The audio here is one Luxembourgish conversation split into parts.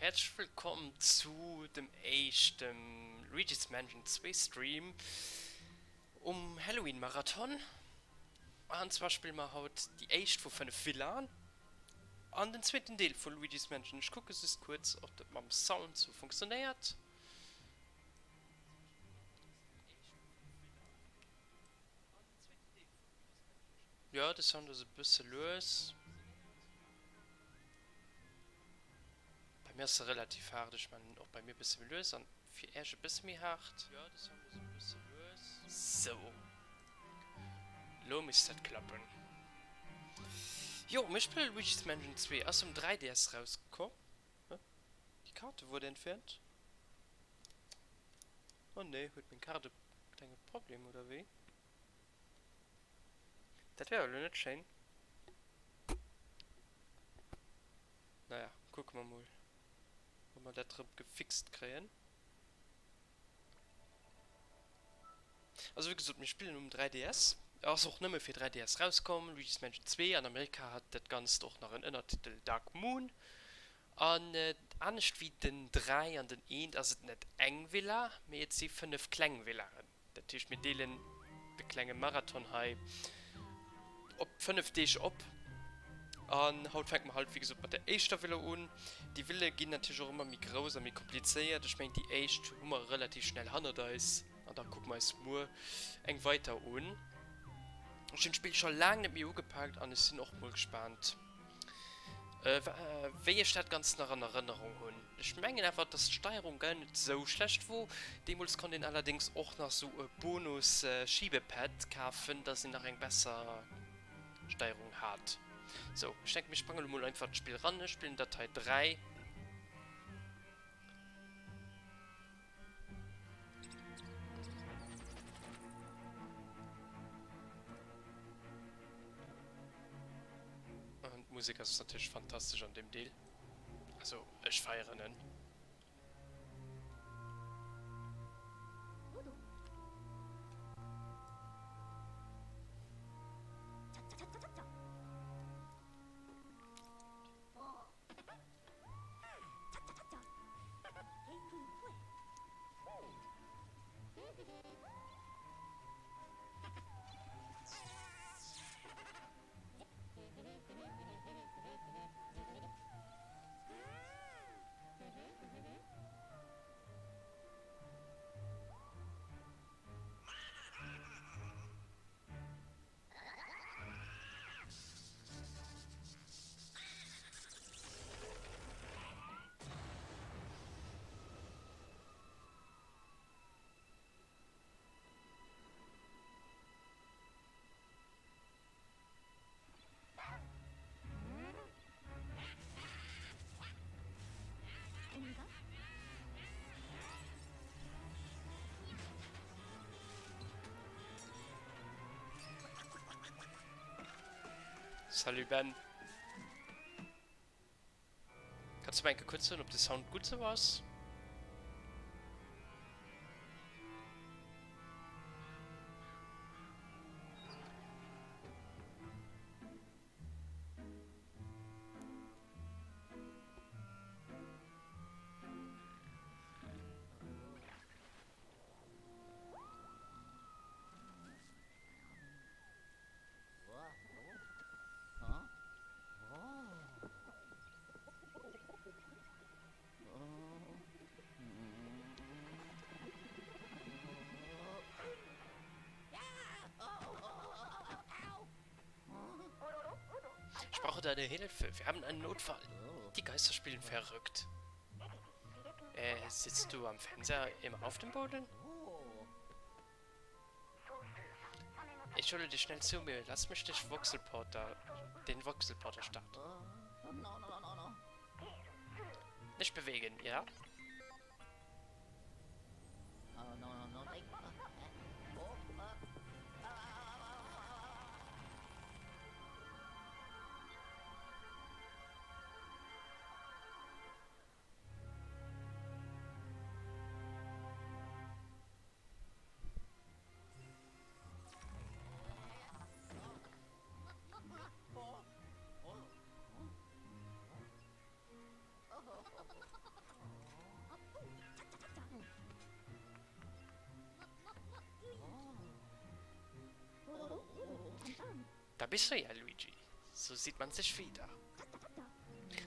Häerzlech wëllkomm zu dem éischten Luigi's Mansion 2 Stream um Halloween Marathon. An zwar spille mer haut déi éischt vu 5 Villaen an den zweeten Deel vu Luigi's Mansion. Ech kucke just kuerz ob dat mam Sound sou funktionéiert. Jo, de Sound ass e bësse lues. Bei mir ass se relativ haart, ech man och bei mir e bësse méi lues an fir äech e bësse méi haart. Sou, lo misst dat klappen. Jo, mir spille Luigi's Mansion 2, ass um 3DS rauskomm. Hä? Die Karte wurde entfernt? Oh nee, huet meng Kaart e klenge Problem oder wéi? Dat wär elo net schéin. Naja, kucke mer mol, ob mer dat erëm gefixt kréien. Also wéi gesot, mir spillen um 3DS. Ass och nëmme fir 3DS rauskomm, Luigi's Mansion 2. An Amerika hat dat Ganzt och nach en Ënnertitel Dark Moon. An anescht wéi den 3 an den 1 ass et net eng Villa, mee et si 5 kleng Villaen. Dat heescht, mir deelen de klenge Marathon hei op 5 Deeg op. An haut fänke mer halt, wéi gesot, mat der éischter Villa un. Déi Ville ginn natierlech och ëmmer méi grouss a méi komplizéiert. Ech mengen, déi éischt hu mer relativ schnell hannert eis an da kucke mer eis muer eng weider un. Ech hunn d'Spill scho laang net méi ugepaakt an ech sinn och mol gespaant, Wéi ech dat Ganzt nach an Erënnerung hunn. Ech mengen awer, dass d'Steierung guer net sou schlecht wor. Deemools konnt een allerdéngs och nach sou e Bonus-Schiebepad kafen, dass een nach eng besser Steierung hat. Sou, ech denken mir sprange lo mol einfach d'Spill ran. Ech spillen Datei 3. An d'Musek ass natierlech fantastesch an deem Deel. Also ech feieren en. Salut Ben. Kanns du mer enke kuerz soen ob de Sound gutt sou ass? Ich brauche deine Hilfe. Wir haben einen Notfall. Die Geister spielen verrückt. Äh, sitzt du am Fernseher immer auf dem Boden? Ich hole dich schnell zu mir. Lass mich dich Voxelporter, den Voxelporter starten. Nicht bewegen, ja? Da bist du ja, Luigi. So sieht man sich wieder.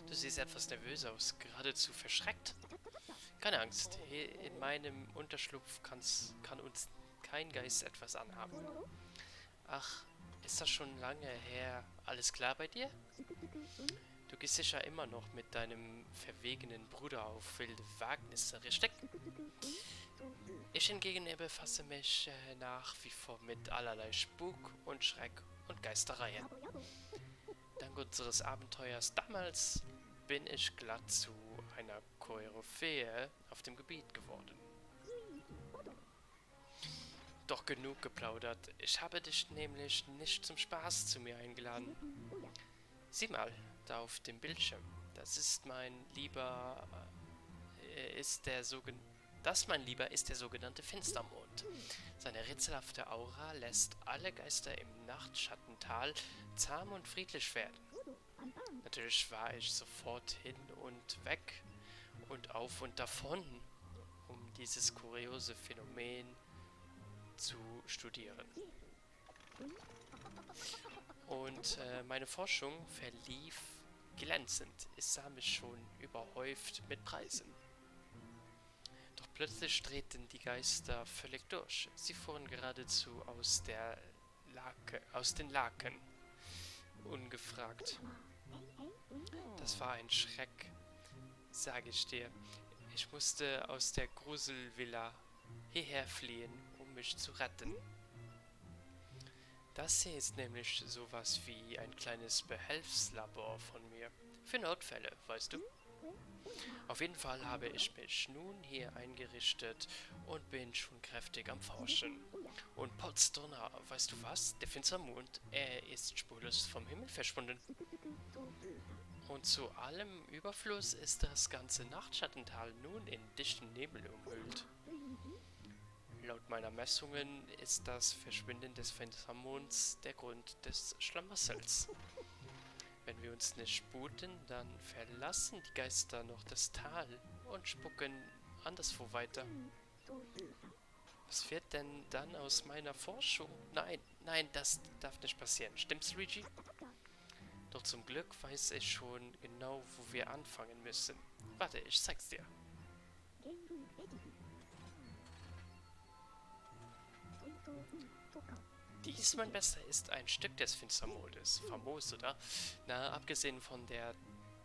Du siehst etwas nervös aus, geradezu verschreckt. Keine Angst, hier in meinem Unterschlupf kann's, kann uns kein Geist etwas anhaben. Ach, ist das schon lange her? Alles klar bei dir? Du gehst sicher immer noch mit deinem verwegenen Bruder auf wilde Wagnisse, richtig? Ich hingegen befasse mich äh, nach wie vor mit allerlei Spuk und Schreck und Geistereien. Dank unseres Abenteuers damals bin ich glatt zu einer Koryphäe auf dem Gebiet geworden. Doch genug geplaudert. Ich habe dich nämlich nicht zum Spaß zu mir eingeladen. Sieh mal, da auf dem Bildschirm. Das ist mein lieber äh, ist der sogenannte Das, mein Lieber, ist der sogenannte Finstermond. Seine rätselhafte Aura lässt alle Geister im Nachtschattental zahm und friedlich werden. Natürlich war ich sofort hin und weg und auf und davon, um dieses kuriose Phänomen zu studieren. Und äh, meine Forschung verlief glänzend. Ich sah mich schon überhäuft mit Preisen. Doch plötzlich drehten die Geister völlig durch. Sie fuhren geradezu aus der Lake, aus den Laken. Ungefragt. Das war ein Schreck, sage ich dir. Ich musste aus der Gruselvilla hierher fliehen, um mich zu retten. Das hier ist nämlich sowas wie ein kleines Behelfslabor von mir. Für Notfälle, weißt du? Auf jeden Fall habe ich mich nun hier eingerichtet und bin schon kräftig am Forschen. Und Potzdonner, weißt du was? Der Finstermond, er ist spurlos vom Himmel verschwunden. Und zu allem Überfluss ist das ganze Nachtschattental nun in dichten Nebel umhüllt. Laut meiner Messungen ist das Verschwinden des Finstermonds der Grund des Schlamassels. Wenn wir uns nicht sputen, dann verlassen die Geister noch das Tal und spucken anderswo weiter. Was wird denn dann aus meiner Forschung? Nein, nein, das darf nicht passieren. Stimmt's, Luigi? Doch zum Glück weiß ich schon genau, wo wir anfangen müssen. Warte, ich zeig's dir. Dies, mein Bester, ist ein Stück des Finstermondes. Famos, oder? Na, abgesehen von der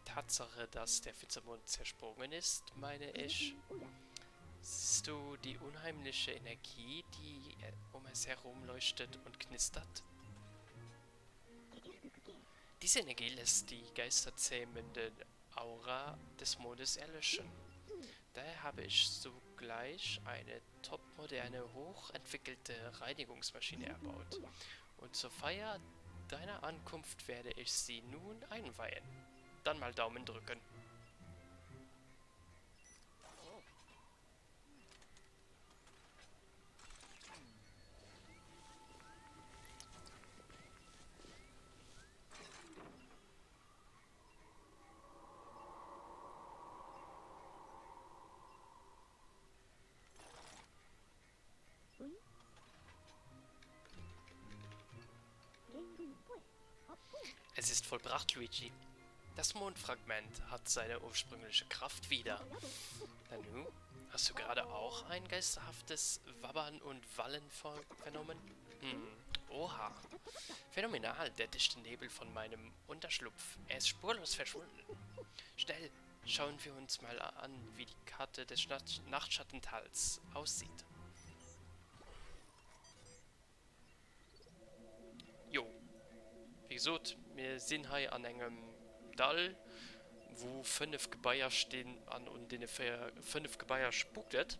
Tatsache, dass der Finstermond zersprungen ist, meine ich. Siehst du die unheimliche Energie, die äh, um es herum leuchtet und knistert? Diese Energie lässt die geisterzähmende Aura des Mondes erlöschen. Daher habe ich sogleich eine topmoderne, hochentwickelte Reinigungsmaschine erbaut. Und zur Feier deiner Ankunft werde ich sie nun einweihen. Dann mal Daumen drücken. Es ist vollbracht, Luigi. Das Mondfragment hat seine ursprüngliche Kraft wieder. Nanu, hast du gerade auch ein geisterhaftes Wabbern und Wallen vernommen? Hm, oha. Phänomenal, der dichte Nebel von meinem Unterschlupf. Er ist spurlos verschwunden. Schnell, schauen wir uns mal an, wie die Karte des Nachtschattentals aussieht. Jo, wéi gesot, mir sinn hei an engem Dall, wou 5 Gebaier stinn an un deene 5 Gebaier spukt et.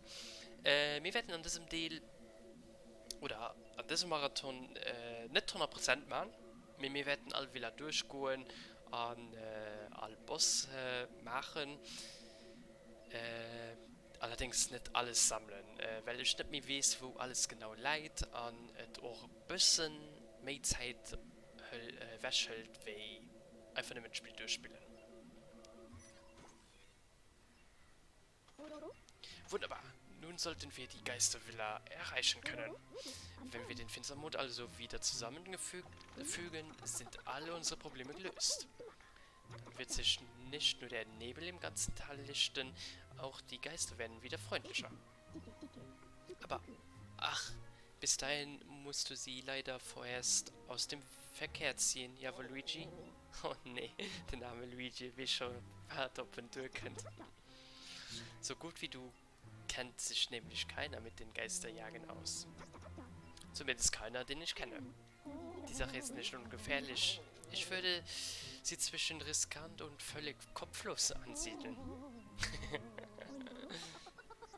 Mir wäerten an dësem Deel oder an dësem Marathon net 100 Prozent man, mee mir wäerten all Villa duerchgoen an all Boss maachen. Allerdéngs net alles sammelen, well ech net méi weess wou alles genau läit an et och e bëssen méi Zäit ewech hëlt wéi einfach nëmmen d'Spill duerchspillen. Wunnerbar! Nun sollten wir die Geistervilla erreichen können. Wenn wir den Finstermond also wieder zusammenfügen, sind alle unsere Probleme gelöst. Dann wird sich nicht nur der Nebel im ganzen Tal lichten, auch die Geister werden wieder freundlicher. Aber ach, bis dahin musst du sie leider vorerst aus dem Verkehr ziehen, jawohl Luigi? Oh nee, den arme Luigi weess scho wat op en duerkënnt. So gut wie du kennt sich nämlich keiner mit den Geisterjagen aus. Zumindest keiner, den ich kenne. Die Sache ist nicht ungefährlich. Ich würde sie zwischen riskant und völlig kopflos ansiedeln.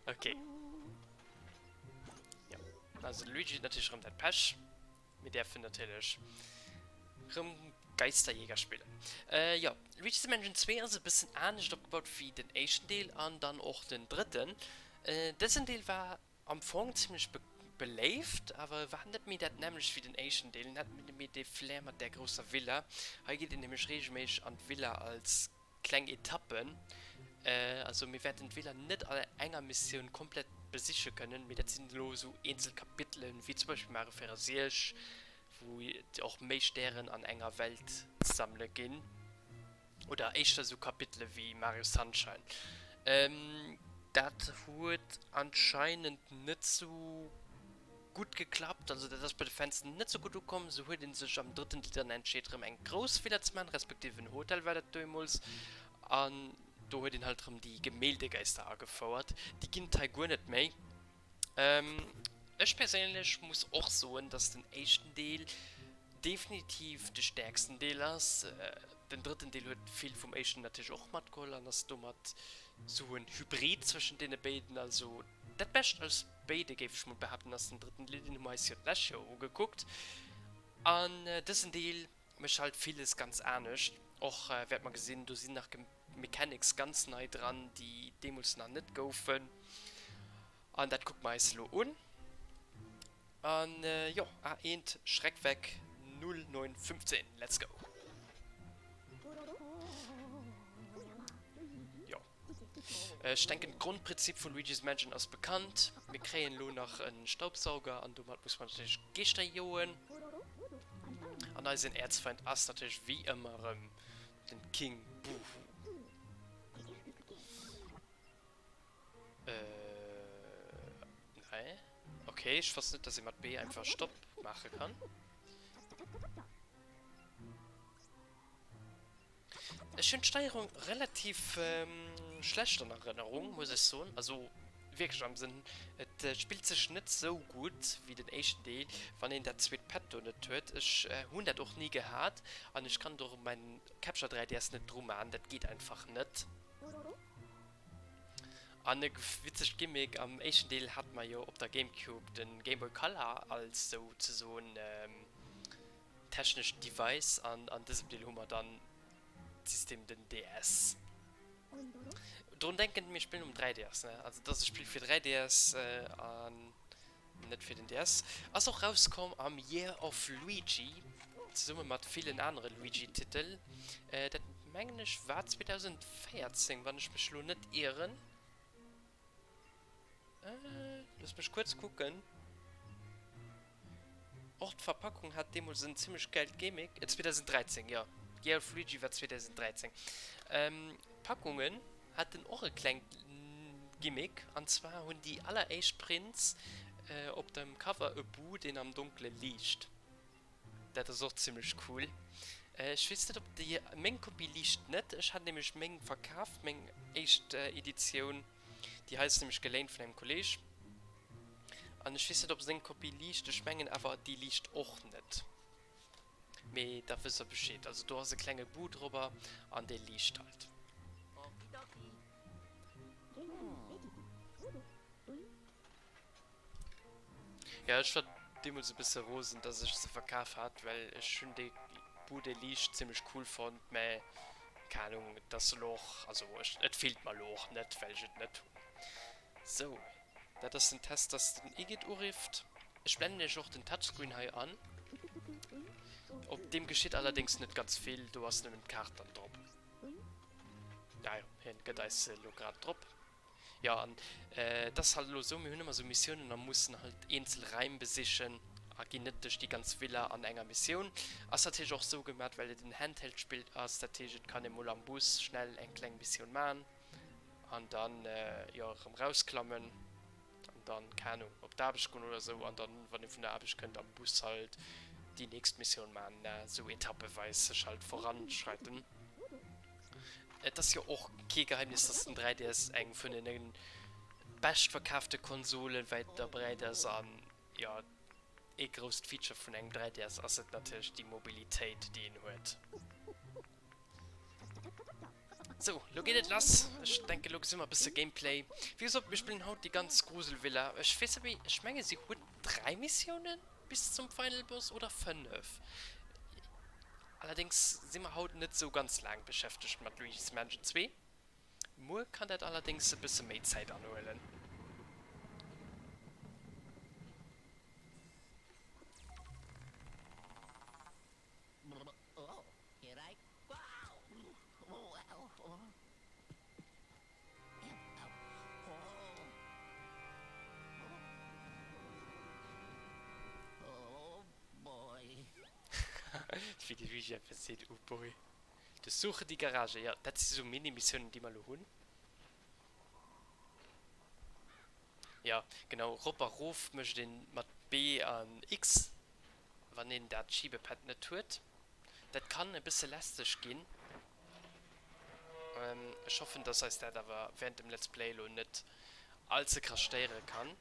Okay. Jo, also de Luigi huet natierlech erëm dat Pech. Mir däerfen natierlech rëm Geisterjäger spillen. Äh, jo, Luigi's Mansion 2 ass e bëssen anescht opgebaut wéi den éischten Deel an dann och den drëtten. Äh, dësen Deel war am Fong zimmlech beléift, awer e war net méi dat nämmlecht wéi den éischten Deel. En hat net méi dee Flair mat där grousser Villa. Hei geet een nämlech reegelméisseg an d'Villa als kleng Etappen. Also mir wäerten d'Villa net an enger Missioun komplett besiche kënnen, mee dat sinn elo esou eenzel Kapitelen, wéi zum Beispill Mario 64, wou et och méi Stären an enger Welt ze sammele ginn, oder éischter esou Kapitele wéi Mario Sunshine. Dat huet anscheinend net sou gutt geklappt, also dat ass bei de Fans net sou gutt ukomm. Sou huet ee sech am drëtten Deel dann entscheet erëm eng grouss Villa ze maachen, respektiv en Hotel war dat deemools, an do huet een halt erëm déi Gemäldegeister agefouert. Déi ginn et hei guer net méi. Ech perséinlech muss och soen, dass den éischten Deel definitiv de stäerksten Deel ass. Den drëtten Deel huet vill vum éischten natierlech och matgeholl an ass domat sou en Hybrid zwëschent deene béiden. Also dat Bescht aus béide géif ech mol behaapten ass den drëtten Deel. Deen hu mer eis jo d'lescht Joer ugekuckt. An dësen Deel mécht halt villes ganz anescht. Och wäerte mer gesinn, do sinn nach Mechanics ganz nei dran, déi deemools nach net goufen. An dat kucke mer eis elo un. An jo, A1 Schreckweg 0915, let's go! Jo, ech denken d'Grondprinzip vu Luigi's Mansion ass bekannt. Mir kréien elo nach e Staubsauger an domat muss mer natierlech Geeschter joen. An eisen Äerzfeind ass natierlech wéi ëmmer erëm den King Boohoo. Äh, nee. Okay, ech wosst net, dass ee mat B einfach Stopp maache kann. Ech hunn d'Steierung relativ schlecht an Erënnerung, muss ech soen. Also wierklech am Sënn, et spillt sech net sou gutt wéi den éischten Deel, wann een dat zweet Pad do net huet. Ech hunn dat och ni gehat an ech kann do mäin Capture 3DS net dru man, dat geet einfach net. An e witzegt Gimmick, am éischten Deel hate mer jo op der Gamecube de Game Boy Color als souzesoen technescht Device an an dësem Deel hu mer dann System den DS. Drun denken, mir spillen um 3DS, ne? Also dat ass e Spill fir 3DS an net fir den DS. Ass och rauskomm am Year of Luigi, zesumme mat villen anere Luigi-Titel. Dat mengen ech war 2014, wann ech mech lo net ieren. Looss mech kuerz kucken. Och d'Verpackung hat deemools en zimmlech gäilt Gimmick. 2013, jo. Year of Luigi war 2013. D'Packungen haten och e klengt Gimmick, an zwar hunn déi alleréischt Prints op dem Cover e Boo, deen am Donkele liicht. Dat ass och zimmlech cool. Ech weess net, ob déi, meng Kopie liicht net. Ech hat nämlech meng verkaf, meng éischt Editioun. Déi hei ass nämlech geléint vun engem Kolleg. An ech weess net, ob seng Kopie liicht. Ech mengen awer, déi liicht och net. Mee da wësst der Bescheed. Also do ass e klenge Boo drobber an dee liicht halt. Jo, ech war deemools e bësse rosen, dass ech se verkaf hat, well ech hunn dee Boo, dee liicht, zimmlech cool fonnt. Mä keng Ahnung, et ass elo och, also ech, et feelt mer elo och net, well ech et net hunn. Sou, dat ass den Test, dass den Igitt urifft. Ech blenden iech och den Touchscreen hei an. Op deem geschitt allerdéngs net ganz vill, do ass nëmmen d'Kaart dann drop. Ah jo, hien gëtt eis se elo grad drop. Jo, an et ass halt elo esou, mir hunn ëmmer esou Missiounen a mussen halt eenzel Räim besichen a ginn net duerch déi ganz Villa an enger Missioun. Ass natierlech och esou gemat, well et en Handheld-Spill ass, dat heescht et kann ee mol am Bus schnell eng kleng Missioun man an dann, jo, erëm rausklammen an dann, keng Ahnung, op d'Aarbecht goen oder esou an dann, wann ee vun der Aarbecht kënnt, am Bus halt déi nächst Missioun man, esou etappeweis sech halt voranschreiten. Et ass jo och kee Geheimnis, dass den 3DS eng vun den beschtverkaafte Konsolen wäit a breit ass an jo, ee grousst Feature vun engem 3DS ass et natierlech déi Mobilitéit déi een huet. Sou, lo geet et lass. Ech denken lo gesi mer e bësse Gameplay. Wéi gesot, mir spillen haut déi ganz Gruselvilla. Ech weess net méi, ech menge si huet 3 Missiounen bis zum Final Boss oder 5. Allerdéngs si mer haut net sou ganz laang beschäftegt mat Luigi's Mansion 2. Muer kann dat allerdéngs e bësse méi Zäit anhuelen. Wéi de Luigi einfach seet, Oh boy. Durchsuche die Garage. Jo, dat si sou Mini-Missiounen, déi mer elo hunn. Jo, genau, rop a rof mécht een mat B an X, wann een dat Schibepad net huet. Dat kann e bësse lästeg ginn. Ech hoffen, dass eis dat awer während dem Let's Play elo net all ze krass stéiere kann.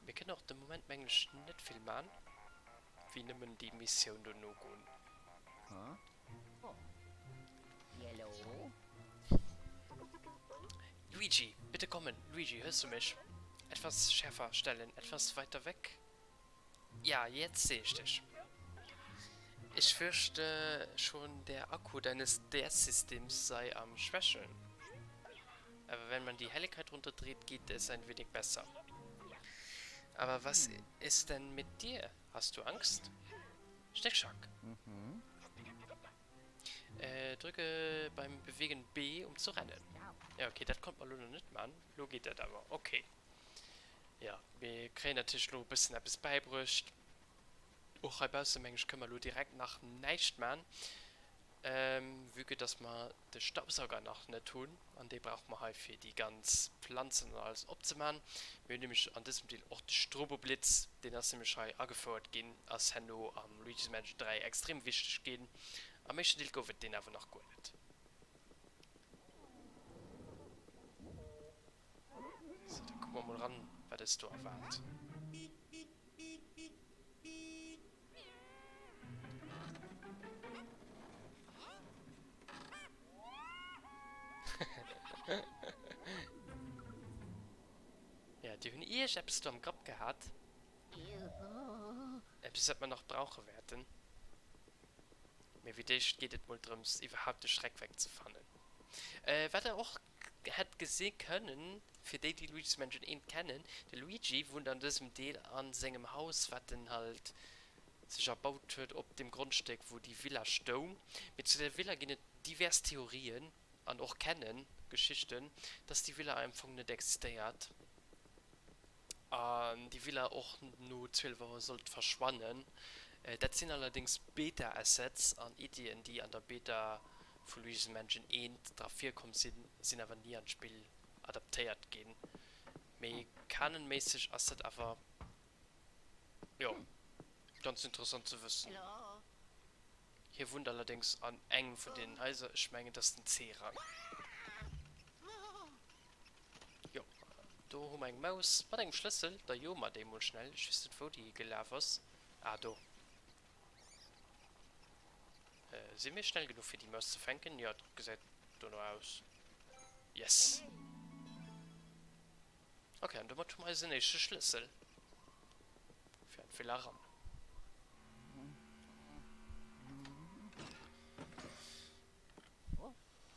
Mir kënnen och de Moment mengen ech net vill man, wéi nëmmen déi Missioun do nogoen. Luigi, bitte kommen! Luigi, hörst du mich? Etwas schärfer stellen, etwas weiter weg. Ja, jetzt sehe ich dich. Ich fürchte schon, der Akku deines DS-Systems sei am Schwächeln. Aber wenn man die Helligkeit runterdreht, geht es ein wenig besser. Aber was ist denn mit dir? Hast du Angst? Schnickschnack. Mhm. Äh, drücke beim Bewegen B, um zu rennen. Ja, okay, dat konnt mer lo nach net man. Lo geet dat awer. Okay. Ja, mir kréien natierlech lo e bëssen eppes bäibruecht. Och heibausse meng ech kënne mer lo direkt nach näischt man, vue que dass mer de Staubsauger nach net hunn an dee brauche mer hei fir déi ganz Planzen an alles opzeman. Mir hunn nämlech an dësem Deel och de Stroboblitz, deen ass nämlech hei agefouert ginn, ass herno am Luigi's Mansion 3 extrem wichteg ginn. Am éischten Deel gouf et deen awer nach guer net. Sou, da kucke mer mol eran, wat eis do erwaart. Ja, déi hunn ierg eppes do am Grapp gehat. Eppes, wat mer nach brauche wäerten. Mee fir d'éischt geet et mol drëms, iwwerhaupt de Schreckweg ze fannen. Wat der och hätt gesi kënnen, fir déi déi Luigi's Mansion 1 kennen, de Luigi wunnt an dësem Deel a sengem Haus wat en halt sech erbaut huet op dem Grondstéck wou déi Villa stoung. Mee zu der Villa ginn et divers Theorien an och kennen Geschichten, dass déi Villa am Fong net existéiert an déi Villa och no 12 Auer sollt verschwannen. Dat sinn allerdéngs Beta-Assets an Iddien déi an der Beta vu Luigi's Mansion 1 dra virkomm sinn, sinn awer ni an d'Spill adaptéiert ginn. Mee canonméisseg ass dat awer, jo, ganz interessant ze wëssen. Hie wunnt allerdéngs an engem vun deenen Haiser, ech mengen et ass den C-Rang. Jo, do hu mer eng Maus mat engem Schlëssel, da joe mer déi mol schnell. Ech weess net wou déi higelaf ass. Ah, do. Si mir schnell genuch fir déi Maus ze fänken? Jo, et gesäit dono aus. Yes! Ok, an domat hu mer eisen éischte Schlëssel fir an d'Villa eran.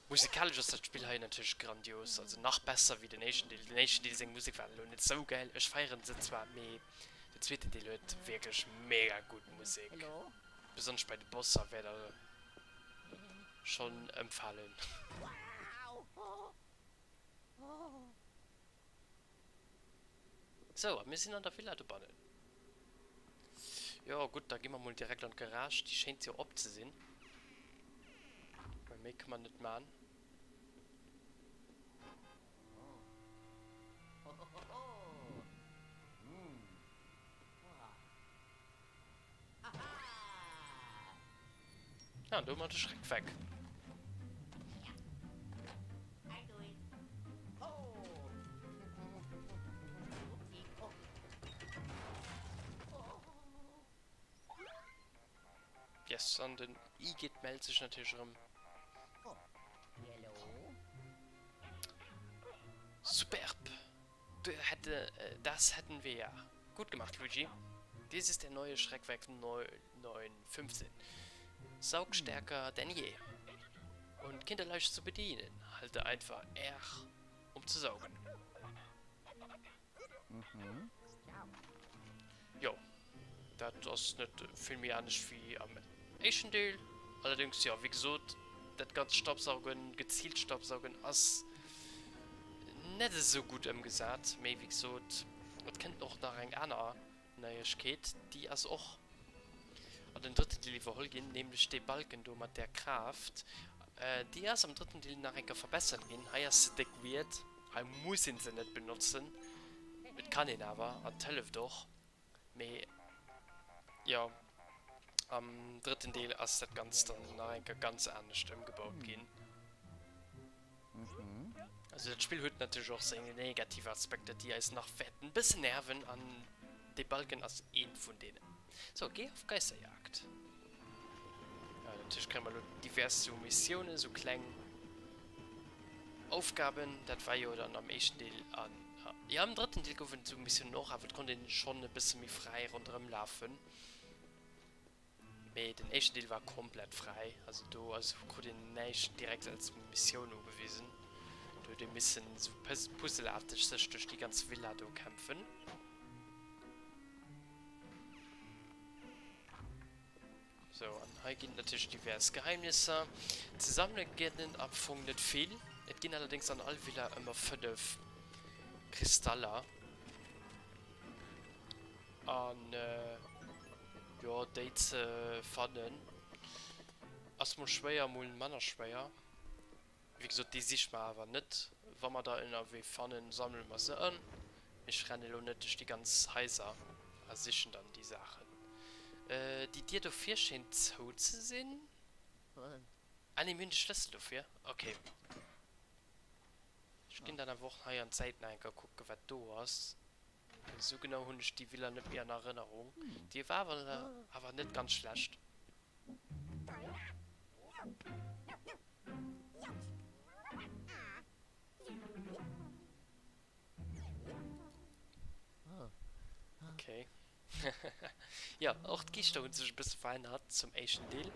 Musikalesch ass dat Spill hei natierlech grandios, also nach besser wéi den éischten Deel. Den éischten Deel seng Musek war elo net sou gäil, ech feieren se zwar, mee den zweeten Deel huet wierklech mega gutt Musek, besonnesch bei de Bosser wäert der schonn ëmfalen. Sou, a mir sinn an der Villa dobannen. Jo, gutt, da gi mer mol direkt an d'Garage. Déi schéint jo op ze sinn. Well méi kënne mer net man. Ah, do hu mer de Schreck weg. Yes, an den Igitt mellt sech natierlech erëm. Superb! Du hätte, das hätten wir ja. Gut gemacht, Luigi. Dies ist der neue Schreckwerk 915. Saugstärker denn je. Und kinderleicht zu bedienen. Halte einfach R, um zu saugen. Jo, dat ass net vill méi anescht wéi am éischten Deel. Allerdéngs, jo, wéi gesot, dat ganzt Staubsaugen, geziilt Staubsaugen ass net esou gutt ëmgesat. Mee wéi gesot, et kënnt och nach eng aner Neiegkeet, déi ass och an den drëtten Deel iwwerholl ginn, nämlech dee Balken do mat där Kraaft. Déi ass am drëtten Deel nach eng Kéier verbessert ginn. Hei ass se déck weird, hei muss een se net benotzen, et kann een awer an et hëlleft och. Mee jo, am drëtten Deel ass dat Ganzt dann nach eng Kéier ganz anescht ëmgebaut ginn. Also dat Spill huet natierlech och seng negativ Aspekter, déi eis nach wäerten e bëssen nerven an dee Balken ass eent vun deenen. So, geh auf Geisterjagd. Ja, natierlech kréie mer elo divers sou Missiounen, sou kleng Aufgaben. Dat war jo dann am éischten Deel an, jo am drëtten Deel goufen et sou Missiounen och, awer et konnt een schonn e bësse méi fräi ronderëm lafen. Mee den éischten Deel war komplett fräi, also do also krut een näischt direkt als Missioun ugewisen. Do huet ee missen esou puzzlearteg sech duerch déi ganz Villa do kämpfen. Sou, an hei ginn et natierlech divers Geheimnisser. Ze sammele ginn et am Fong net vill, et ginn allerdéngs an all Villa ëmmer 5 Kristaller. An jo, déi ze fannen ass mol schwéier, mol manner schwéier. Wéi gesot, déi siche mer awer net. Wa mer der ënnerwee fannen, sammele mer se an. Ech renne lo net duerch déi ganz Haiser a sichen dann déi Saachen. Déi Dier dofir schéint zou ze sinn. Ah nee, mir hunn de Schlëssel dofir. Okay. Ech ginn dann awer och hei an d'Säit nach eng Kéier kucken, wat do ass. Esou genau hunn ech déi Villa net méi an Erënnerung. Déi war awer awer net ganz schlecht. Okay. Jo, och d'Geeschter hu sech e bësse verännert zum éischten Deel.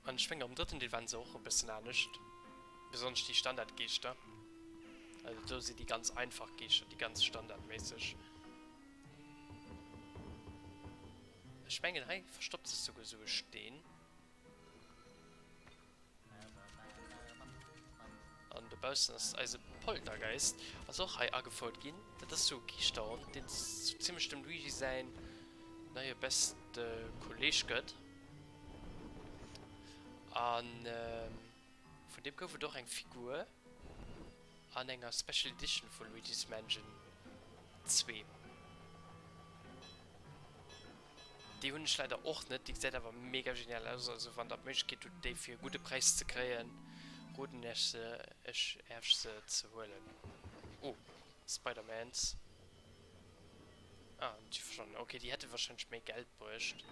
An ech mengen am drëtten Deel waren se och e bëssen anescht, besonnesch déi Standardgeeschter. Also do si déi ganz einfach Geeschter, déi ganz standardméisseg. Ech mengen hei verstoppt sech souguer esou e Steen. An dobaussen ass eise Poltergeist ass och hei agefouert ginn. Dat ass sou e Geeschterhond, deen sou zimmlech dem Luigi säin neie beste Kolleeg gëtt. An vun deem gouf et och eng Figur an enger Special Edition vu Luigi's Mansion 2. Déi hunn ech leider och net, déi gesäit awer mega genial aus, also wann der d'Méiglechkeet hutt déi fir e gudde Präis ze kréien, roden ech se ech Äerch se ze huelen. Oh, Spider-Mans. Ah, déi verschwannen. Ok, déi hätte wahrscheinlech méi Geld bruecht.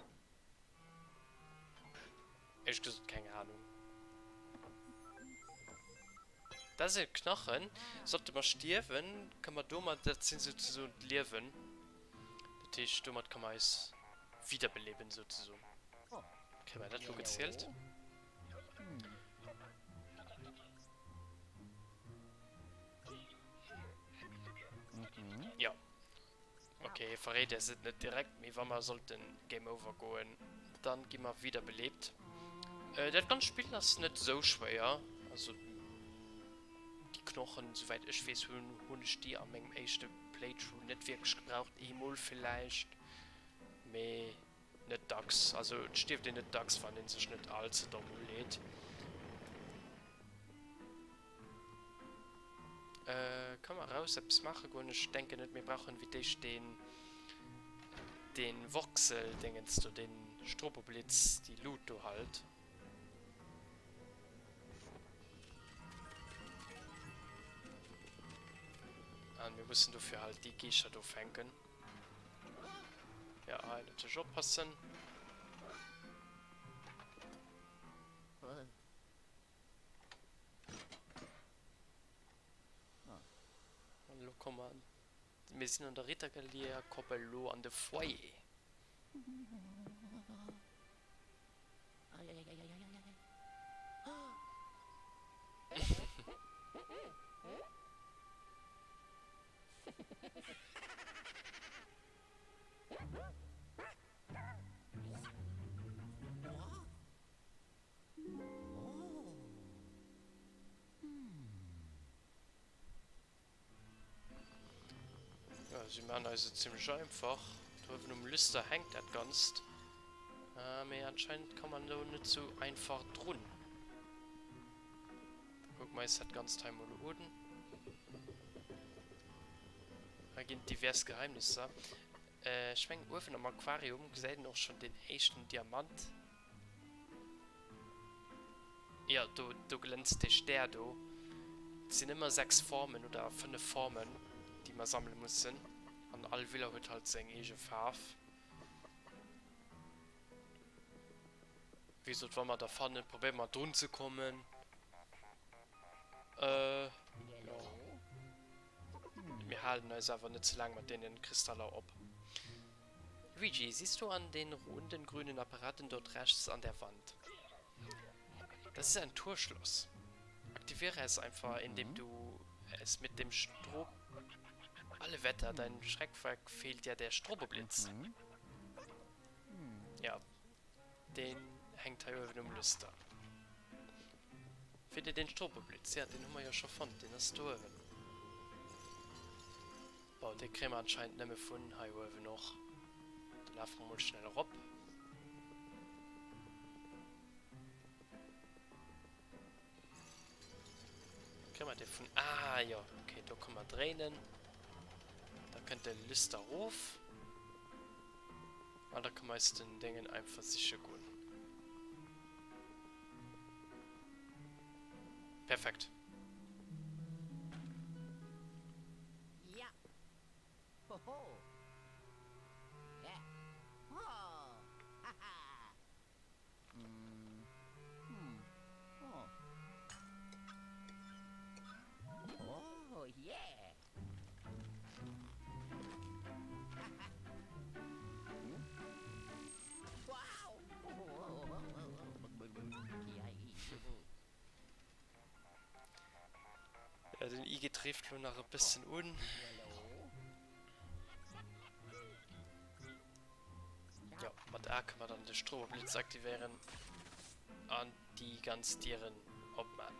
Éierlech gesot keng Ahnung. Dat ass e Knachen. Sollte mer stierwen, kënne mer domat, dat sinn souzesoen d'Liewen, dat heescht domat ka mer eis wiederbeleben souzesoen. Kréie mer dat elo gezielt? Jo. Ok, hie verréit äis et net direkt, mee wa mer sollten Game Over goen, dann gi mer wiederbelebt. Dat ganzt Spill ass net esou schwéier, also déi. Knochen, souwäit ech weess, hunn hunn ech déi a mengem éischte Playthrough net wierklech gebraucht. Eemol villäicht, mee net dacks. Also et stierft een net dacks, wann ee sech net all ze domm uleet. Kann mer raus eppes maache goen? Ech denken net. Mir brauchen wéi d'éischt deen deen Voxel-Dingens do, deen Stroboblitz, déi Luut do halt. An mir mussen dofir halt déi Geeschter do fänken. Ja, hei natierlech oppassen. An elo komme mer, mir sinn an der Rittergalerie a komme elo an de Foyer. Ja, si maan eis et zimlech einfach. Do uewen um Lüster hänkt dat Ganzt. Mee anscheinend kann man do net sou einfach drun. Da kucke mer eis dat Ganzt hei mol un. Hei ginn et divers Geheimnisser. Ech mengen uewen am Aquarium gesäit een och schonn deen éischten Diamant. Jo, do, do glänzt dee Stär do. Et sinn ëmmer 6 Formen oder 5 Formen, déi mer sammele mussen. An all Villa huet halt seng eege Faarf. Wéi gesot, wa mer der fannen, probéiere mer drun ze kommen. Äh, jo. Mir halen eis awer net ze laang mat deene Kristaller op. Luigi, siehst du an den runden grünen Apparaten dort rechts an der Wand? Das ist ein Torschloss. Aktiviere es einfach, indem du es mit dem Strob... Alle Wetter, deinem Schreckwerk fehlt ja der Stroboblitz. Ja, den hängt hei uewen um Lüster. Finde den Stroboblitz. Ja, den hu mer jo scho fonnt, den ass do uewen. Bon, dee kréie mer anscheinend nëmme vun hei uewen och. Da lafe mer mol schnell erop. Kréie mer dee vun... Ah, jo, okay, do komme mer dréinen. Da kënnt de Lüster erof. An da kënne mer eis den Déngen einfach siche goen. Perfekt. Ja, den IG treeft lo nach e bëssen un. Ja, mat A kënne mer dann de Stroboblitz aktivéieren an déi ganz Dieren opman.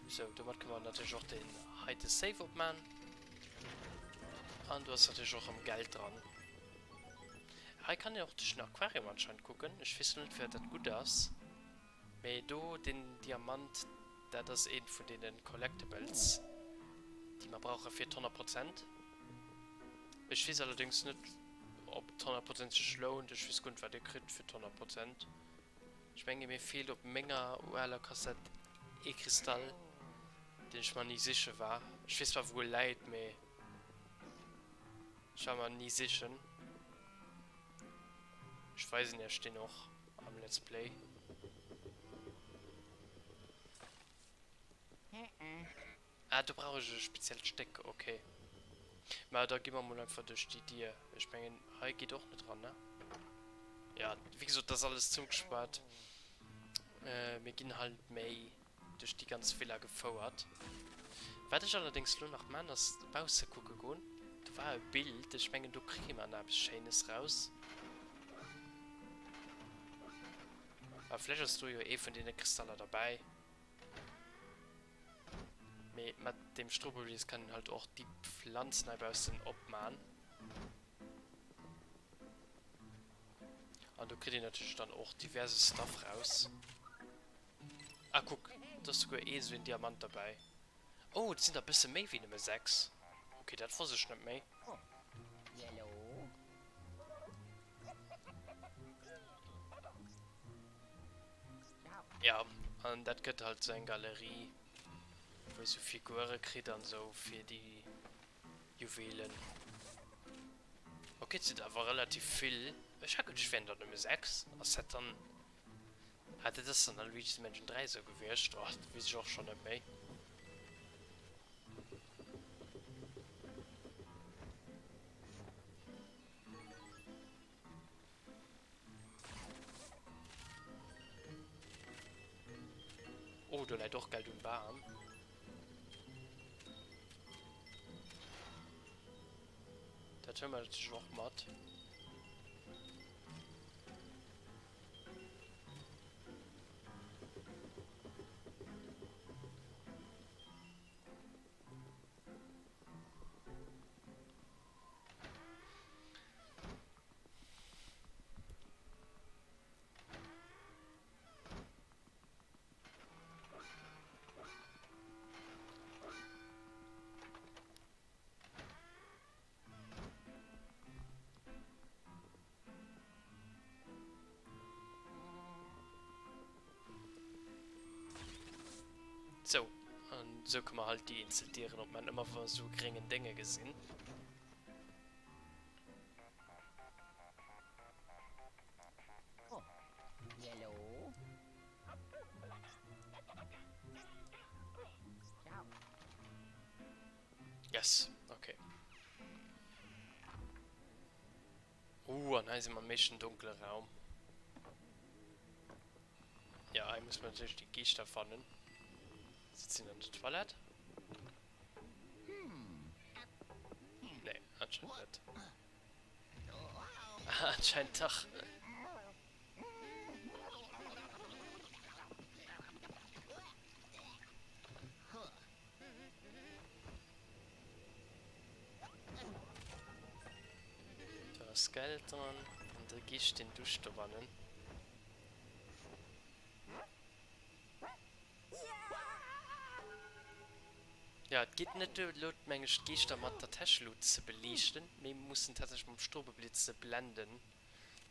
Sou, domat kënne mer natierlech och deen heite Safe opman. An do ass natierlech och erëm Geld dran. Hei kann een och duerch den Aquarium anscheinend kucken. Ech weess lo net firwat dat gutt ass. Mee do deen Diamant, dat ass eent vun deene Collectibles, déi mer brauche fir d'Honnert Prozent. Ech weess allerdéngs net, ob d'Honnert Prozent sech lount. Ech weess guer net, wat ee kritt fir d'Honnert Prozent. Ech menge mir feelt op menger ualer Kassett ee Kristall, deen ech mer ni siche war. Ech weess zwar wou e läit, mee. Ech war mer ni sichen. Ech weisen iech deen och am Let's Play. Ah, do brauch ech e speziellt Stéck, ok. Mä da gi mer mol einfach duerch déi Dier. Ech mengen, hei geet och net ran, ne? Ja, wéi gesot, dat ass alles zougespaart. Mir ginn halt méi duerch déi ganz Villa gefouert. Wat ech allerdéngs lo nach man ass bausse kucke goen. Do war e Bild, ech mengen do kréie mer nach eppes Schéines raus. Ah, vläch ass do jo ee vun deene Kristaller derbäi. Mee mat deem Stroboblitz kann een halt och déi Pflanzen hei baussen opman. An do kritt een natierlech dann och diverse Stuff raus. Ah, kuck, do ass souguer ee sou een Diamant derbäi. Oh, et sinn der bësse méi wéi nëmme 6. Ok, dat wosst ech net méi. Ja, an dat gëtt halt sou eng Galerie, wou ee sou Figure kritt an sou fir déi Juwelen. Ok, et sinn awer relativ vill. Ech hat geduecht, et wären der nëmme 6. Ass dat dann. Ah, dat ass dann a Luigi's Mansion 3 esou gewiescht. Oh, dat weess ech och schonn net méi. Oh, do läit och Geld um Bam. Dat huele mer natierlech och mat. Sou, an sou kënne mer halt déi eenzel Dieren opman, ëmmer wa mer sou gréngen Dénge gesinn. Yes, okay. Uh, an hei si mer am éischten dunkele Raum. Ja, hei muss man natierlech déi Geeschter fannen. Sitzt sinn an der Toilette? Nee, anscheinend net. Ah, anscheinend dach. Do ass Geld dran an de Gischt deen duscht dobannen. Jo, et geet net duer elo meng ech d'Geeschter mat der Täschelut ze beliichten, mee mir mussen tatsächlech mam Strobeblitz se blenden.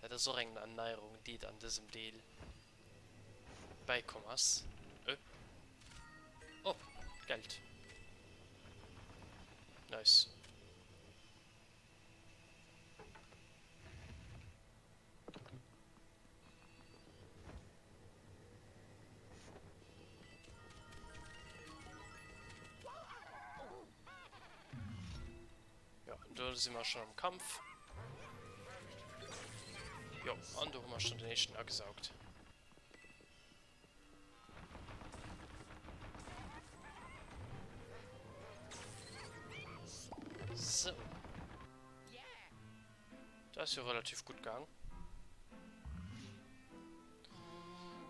Dat ass och eng Erneierung déi et an dësem Deel bäikomm ass. Äh. Oh, Geld. Nice. Jo, an do si mer schon am Kampf. Jo, an do hu mer schon den éischten agesaugt. So. Dat ass jo relativ gutt gaang.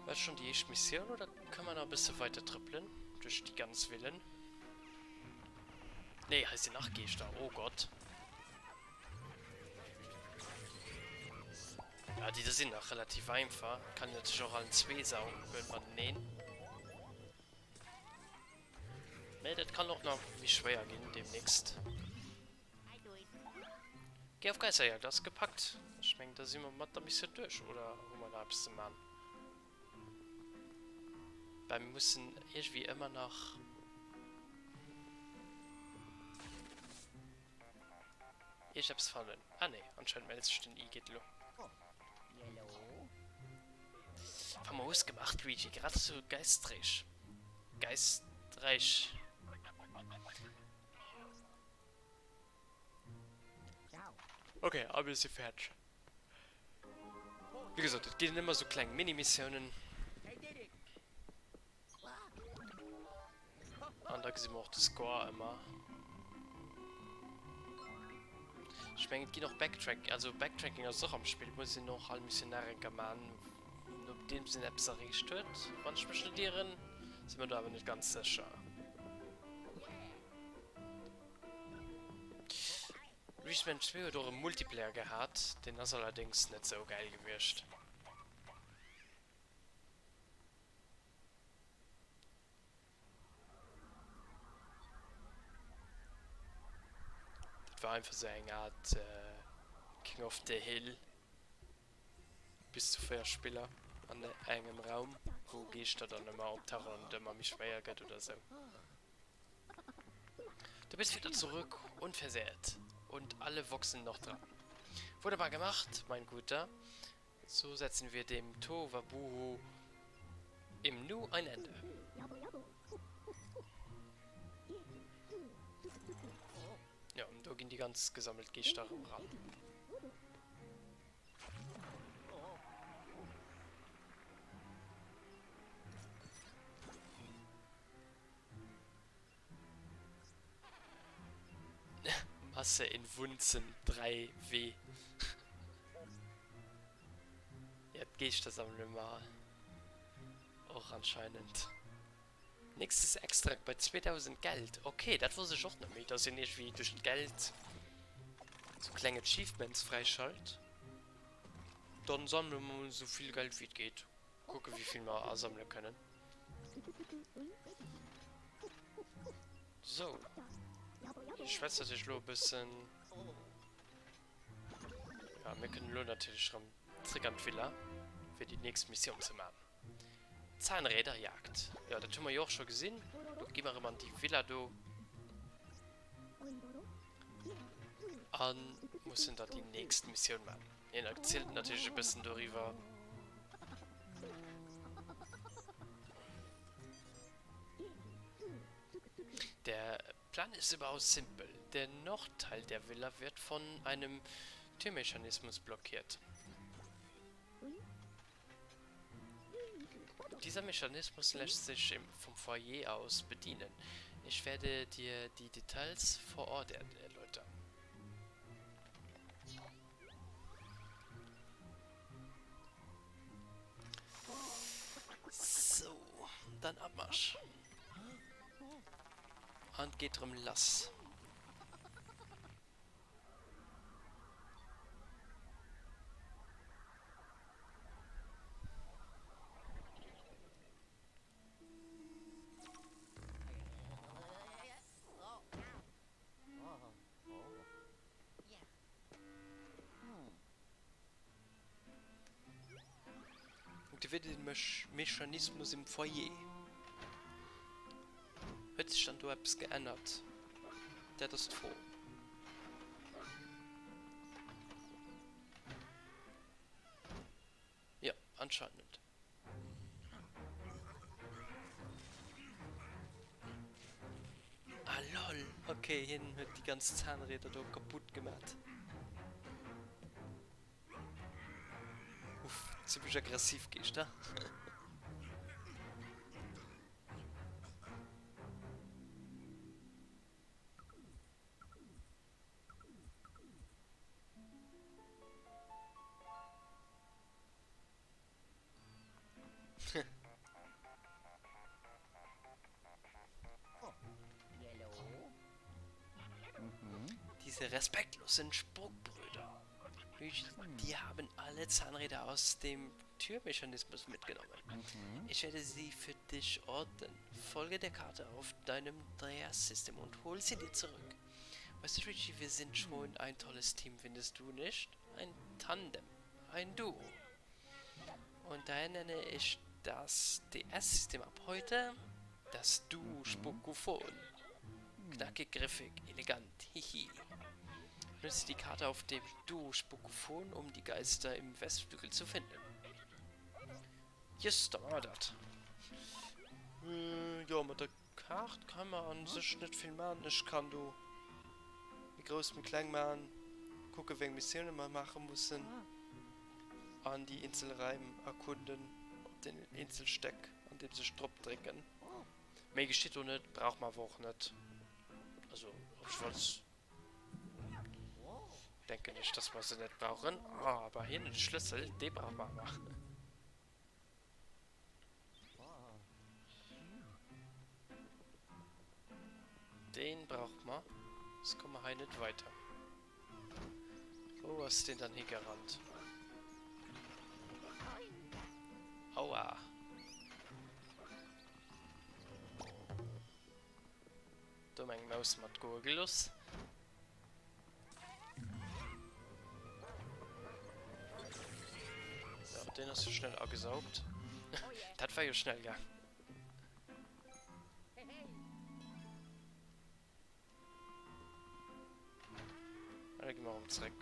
War dat schon déi éischt Missioun oder kann man nach e bësse weiter trëppelen duerch déi ganz Villen? Nee, hei sinn nach Geeschter. Oh Gott. Ja, déi do sinn nach relativ einfach. Kann een natierlech och allen zwee saugen mateneen. Mee dat kann och nach méi schwéier ginn deemnächst. Geh auf Geisterjagd ass gepackt. Ech mengen da si mer mat der Missioun duerch, oder hu mer nach eppes ze man? Well mir mussen iergendwéi ëmmer nach. Iergendeppes fannen. Ah nee, anscheinend mellt sech den Igitt elo. Famos gemacht, Luigi. Geradezu geistreich. Geistreich. Okay, a mir si fäerdeg. Wéi gesot, et ginn ëmmer sou kleng Mini-Missiounen. An da gesi mer och de Score ëmmer. Ech mengen et ginn och Backtrack, also Backtracking ass och am Spill, et muss een och all Missioun nach eng Kéier man, nodeem. deems een eppes erreecht huet, wann ech mech net ieren. Si mer do awer net ganz sécher. Luigi's Mansion 2 huet och e Multiplayer gehat, deen ass allerdéngs net sou gäil gewiescht. Dat war einfach sou eng Art King of the Hill, bis zu 4 Spiller an engem Raum, wou Geeschter dann ëmmer optauchen an et ëmmer méi schwéier gëtt oder sou. Du bist wieder zurück, unversehrt und alle wuchsen noch dran. Wunderbar gemacht, mein Guter. So setzen wir dem Tohuwabohu im Nu ein Ende. Jo, an do ginn déi ganz gesammelt Geeschter erëm eran. Masse in Wunzen 3 W. Ja, d'Geeschter sammele mer och anscheinend. Nächstes Extrakt bei 2000 Geld. Okay, dat wosst ech och net méi, dass een iergendwéi duerch d'Geld sou kleng Achievements fräischalt. Dann sammele mer mol esou vill Geld wéi et geet. Kucke wéi vill mer asammele kënnen. Sou. Hie schwätzt natierlech elo e bëssen. Ja, mir kënnen elo natierlech erëm zréck an d'Villa, fir déi nächst Missioun ze maachen. Zahnräderjagd. Jo, dat hu mer jo och scho gesinn. Lo gi mer erëm an déi Villa do. A mussen da déi nächst Missioun maachen. Hien erzielt natierlech e bëssen doriwwer. Der Plan ist überaus simpel, Der Nordteil der Villa wird von einem Türmechanismus blockiert. Dieser Mechanismus lässt sich vom Foyer aus bedienen. Ich werde dir die Details vor Ort erläutern. Sou, dann Abmarsch. An et geet erëm lass. Aktiviert den Mechanismus im Foyer. Huet sech dann do eppes geännert? Dat ass d'Fro. Jo, anscheinend. Ah lol, ok, hien huet déi ganz Zahnräder do kaputt gemat. Uff, zimmlech aggressiv Geescht, he? Diese respektlosen Spukbrüder. Die haben alle Zahnräder aus dem Türmechanismus mitgenommen. Ich werde sie für dich orten. Folge der Karte auf deinem 3S-System und hol sie dir zurück. Weißt du, Luigi, wir sind schon ein tolles Team, findest du nicht? Ein Tandem. Ein Duo. Und daher nenne ich das DS-System ab heute das Duo-Spukophon. Knackig, griffig, elegant, hihi. Nutze die Karte auf dem Duo-Spukophon, um die Geister im Westflügel zu finden. Yes, da maache mer dat. Jo, mat der Kaart kann mer an sech net vill man. Ech kann do méi grouss, méi kleng man, kucke wéi eng Missioune mer maache mussen an déi eenzel Raim erkunden op den eenzel Stéck andeems ech drop drécken. Méi geschitt do net, brauch mer awer och net. Also op jiddefalls denken ech, dass mer se net brauchen. Ah, awer hien huet e Schlëssel, dee brauche mer awer. Deen brauche mer, soss komme mer hei net weiter. Wou ass deen dann higerannt? Aua! Domm eng Maus mat goe geloss. Ja, deen ass jo schnell agesaugt. Dat war jo schnell gaang. Da gi mer erëm zréck.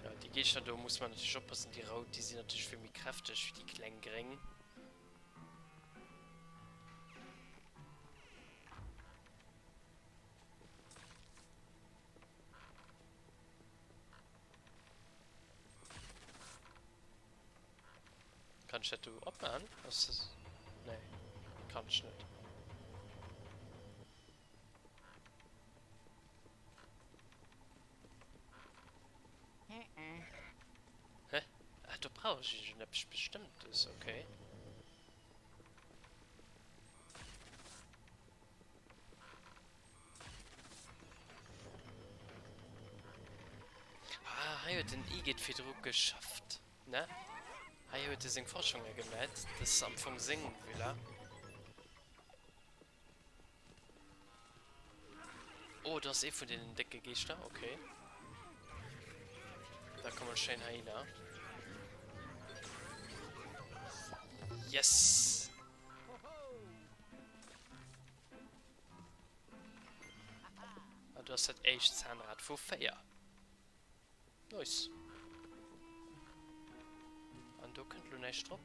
Ja, déi Geeschter do muss man natierlech oppassen, déi rout, déi sinn natierlech vill méi kräfteg wéi déi kleng gréng. Kann ech dat do opmachen? Ass das... Nee, kann ech net. Hä? Ah, do brauch ech iergendeppes Bestëmmtes, okay. Ah, hei huet den Igitt virdru geschafft, ne? Hei huet e seng Forschunge gemat. Dat ass am Fong seng Villa. Oh, do ass ee vun deenen décke Geeschter, okay. Da komm mol schéin heihinner. Yes! An du hast dat éischt Zahnrad vu 4. Nice. An do kënnt lo näischt drop?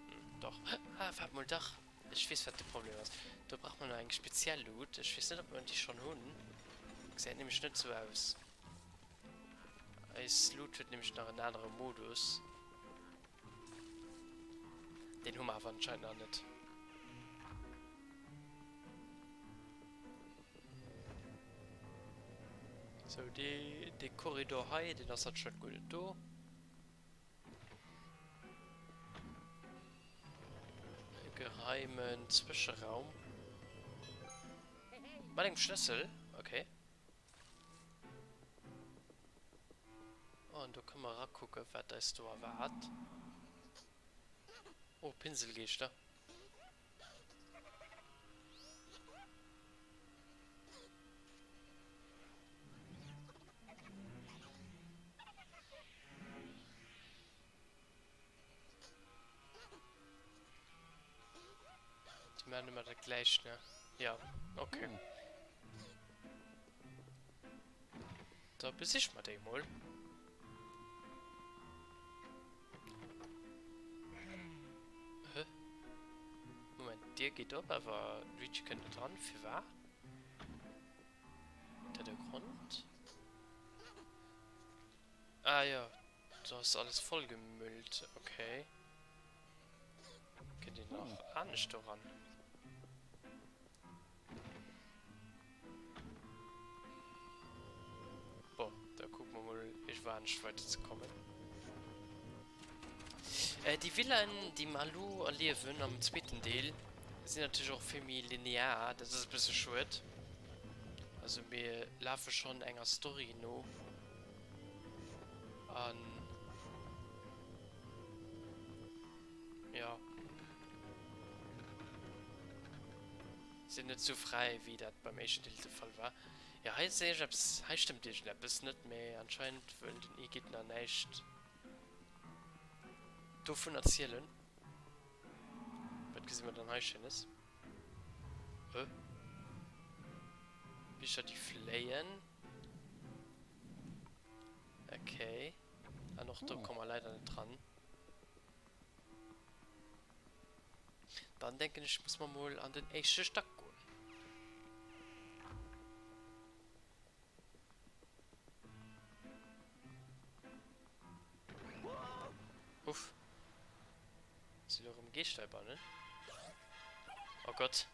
Hm, doch. Ah, waart mol, dach. Ech weess, wat de Problem ass. Do brauch mer nach eng speziell Luut. Ech weess net, ob mer déi schonn hunn. Gesäit nämlech net sou aus. Eis Luut huet nämlech nach en anere Modus. Deen hu mer awer anscheinend nach net. Sou, dee, dee Korridor hei, deen ass anscheinend guer net do. E geheimen Zwëscheraum. Mat engem Schlëssel, okay. Oh, an do kënne mer erakucken, wat eis do erwaart. Oh, Pinselgeeschter. Déi maachen ëmmer dat gläicht, ne? Ja, okay. Da besiche mer déi mol. Hä? Moment, d'Dier geet op, awer Luigi kënnt net dran. Firwat? Huet dat e Grond? Ah jo, do ass alles vollgemüllt. Okay. Kënnt een nach anescht doran? Bon, da kucke mer mol iergendwou anescht weiderzekommen. Äh, déi Villaen, déi mer elo erliewen am zweeten Deel, sinn natierlech och vill méi linear. Dat ass e bësse schued. Also mir lafe schonn enger Story no. An jo. Sinn net sou fräi wéi dat beim éischten Deel de Fall war. Jo hei ass iergendeppes, hei stëmmt iergendeppes net, mee anscheinend wëll den Igitt nach näischt dovun erzielen. Wat gesi mer dann hei schéines? Äh? Bicher déi fléien. Okay. An och do komme mer leider net dran. Dann denken ech muss mer mol an den éischte Stack goen. heibannen? Oh Gott.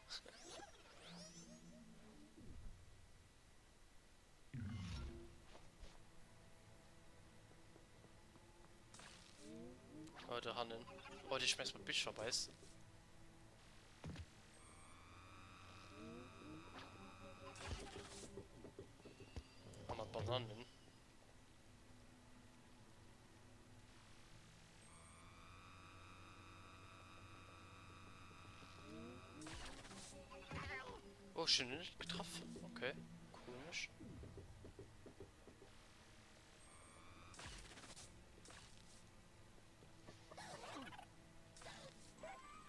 Oh, do hannen. Oh, dee schmäisst mat Bicher op eis. A mat Bananen. Oh, ech hunn en net getraff. Okay, komesch.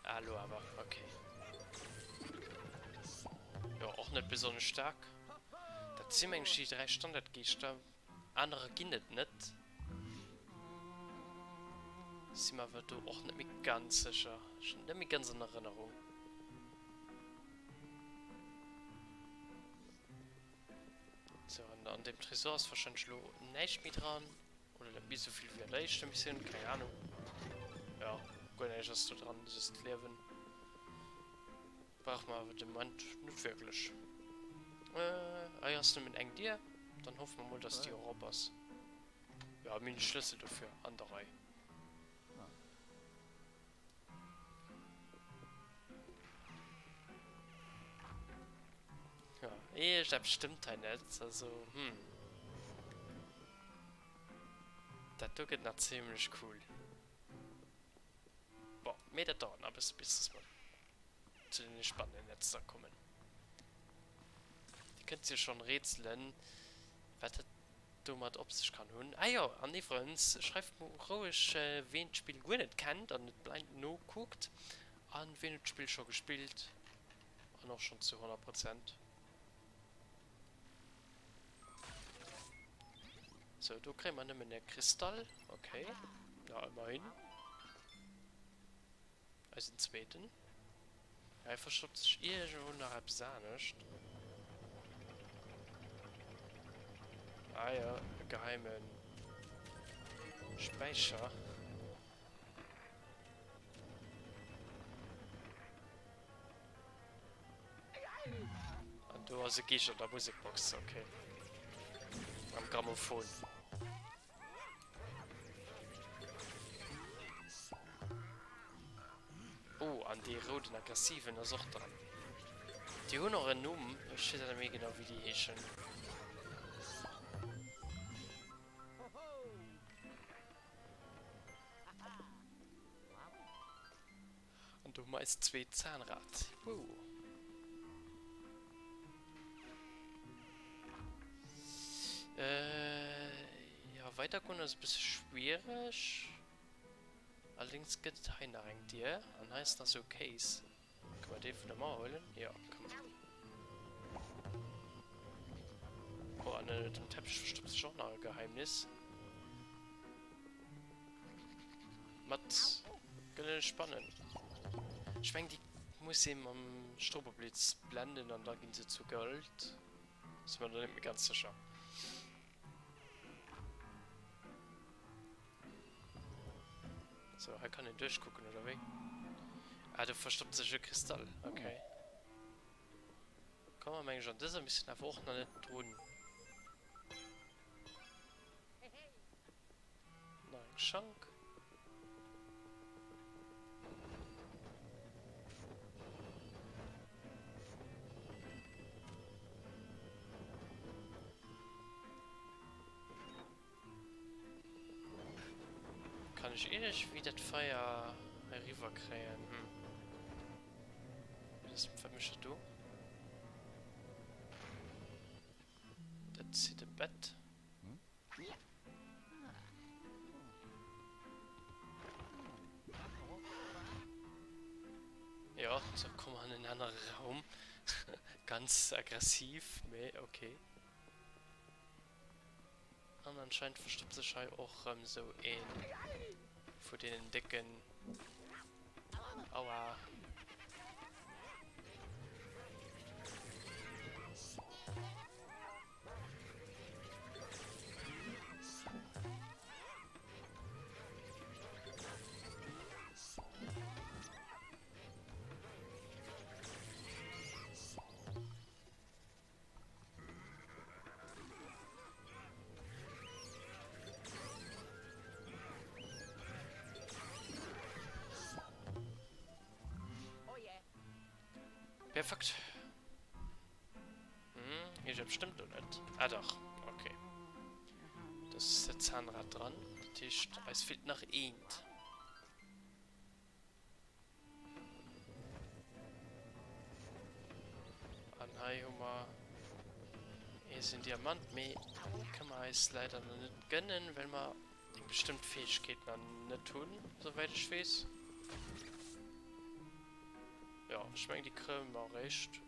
Ah, lo awer. Okay. Jo, och net besonnesch staark. Dat si meng ech déi 3 Standardgeeschter. Anerer ginn et net. Si mer awer do och net méi ganz sécher. Ech hunn et net méi ganz an Erënnerung. Sou, an an deem Tresor ass warscheinlech elo näischt méi dran. Oder net méi esou vill wéi an der éischter Missioun, keng Ahnung. Jo, guer näischt ass do dran, just d'Liewen. Brauche mer awer de Moment net wierklech. Hei ass nëmmen eng Dier. Dann hoffe mer mol, dass déi och op ass. Jo, mir hunn de Schlëssel dofir an der Rei. Jo, iergendeppes stëmmt hei net. Also, hm. Dat do gëtt nach zimlech cool. Bon, mee dat dauert nach e bësse bis dass mer zu den spannenden Netzer kommen. Dir kënnt jo schonn rätselen, wat dat domat op sech kann hunn. Ah jo, an iwwerens, schreift mer roueg ween d'Spill guer net kennt an et blind nokuckt an ween huet d'Spill scho gespillt an och schonn zu 100 Prozent. Sou, do kréie mer nëmmen e Kristall. Okay. Na, ëmmerhin. Eisen zweeten. Hei verstoppt sech iergendwou nach eppes anescht. Ah jo, e geheime Späicher. An do ass e Geescht an der Musekbox, okay. Am Grammophon. Oh, an dee rouden aggressiven ass och dran. Déi hunn och en Numm, ech weess awer net méi genau wéi déi heeschen. An do hu mer eist zweet Zahnrad. Wouh. Äh, ja, weidergoen ass e bësse schwiereg. Allerdéngs gëtt et hei nach eng Dier. An hei ass nach sou e Case. Kënne mer dee vun der Mauer huelen? Jo, kënne mer. Oh, an ënnert dem Teppich verstoppt sech och nach e Geheimnis. Mat gëllene Spannen. Ech meng déi muss ee mam Stroboblitz blenden an da ginn se zu Gold. Sinn mer do net méi ganz sécher. Sou, hei kann een duerchkucken oder wéi? Ah, do verstoppt sech e Kristall. Okay. Komme mer meng ech an dëser Missioun awer och nach net drun. Nach eng Schank. Kann ech iergendwéi dat Feier hei riwwer kréien? Hm. Wat mécht dat do? Dat zitt e Bett. Jo, sou komme mer an en anere Raum. Ganz aggressiv, mee okay. An anscheinend verstoppt sech hei och rëm sou ee vu deenen décken. Aua. Perfekt. Hm, iergendepps stëmmt do net. Ah dach, okay. Do ass dat Zahnrad dran. Dat heescht, eis feelt nach eent. An hei hu mer eisen Diamant, mee dee kënne mer eis leider nach net gënnen, well mer eng bestëmmt Fäegkeet nach net hunn, souwäit ech weess. Jo, ech mengen déi kréie mer eréischt.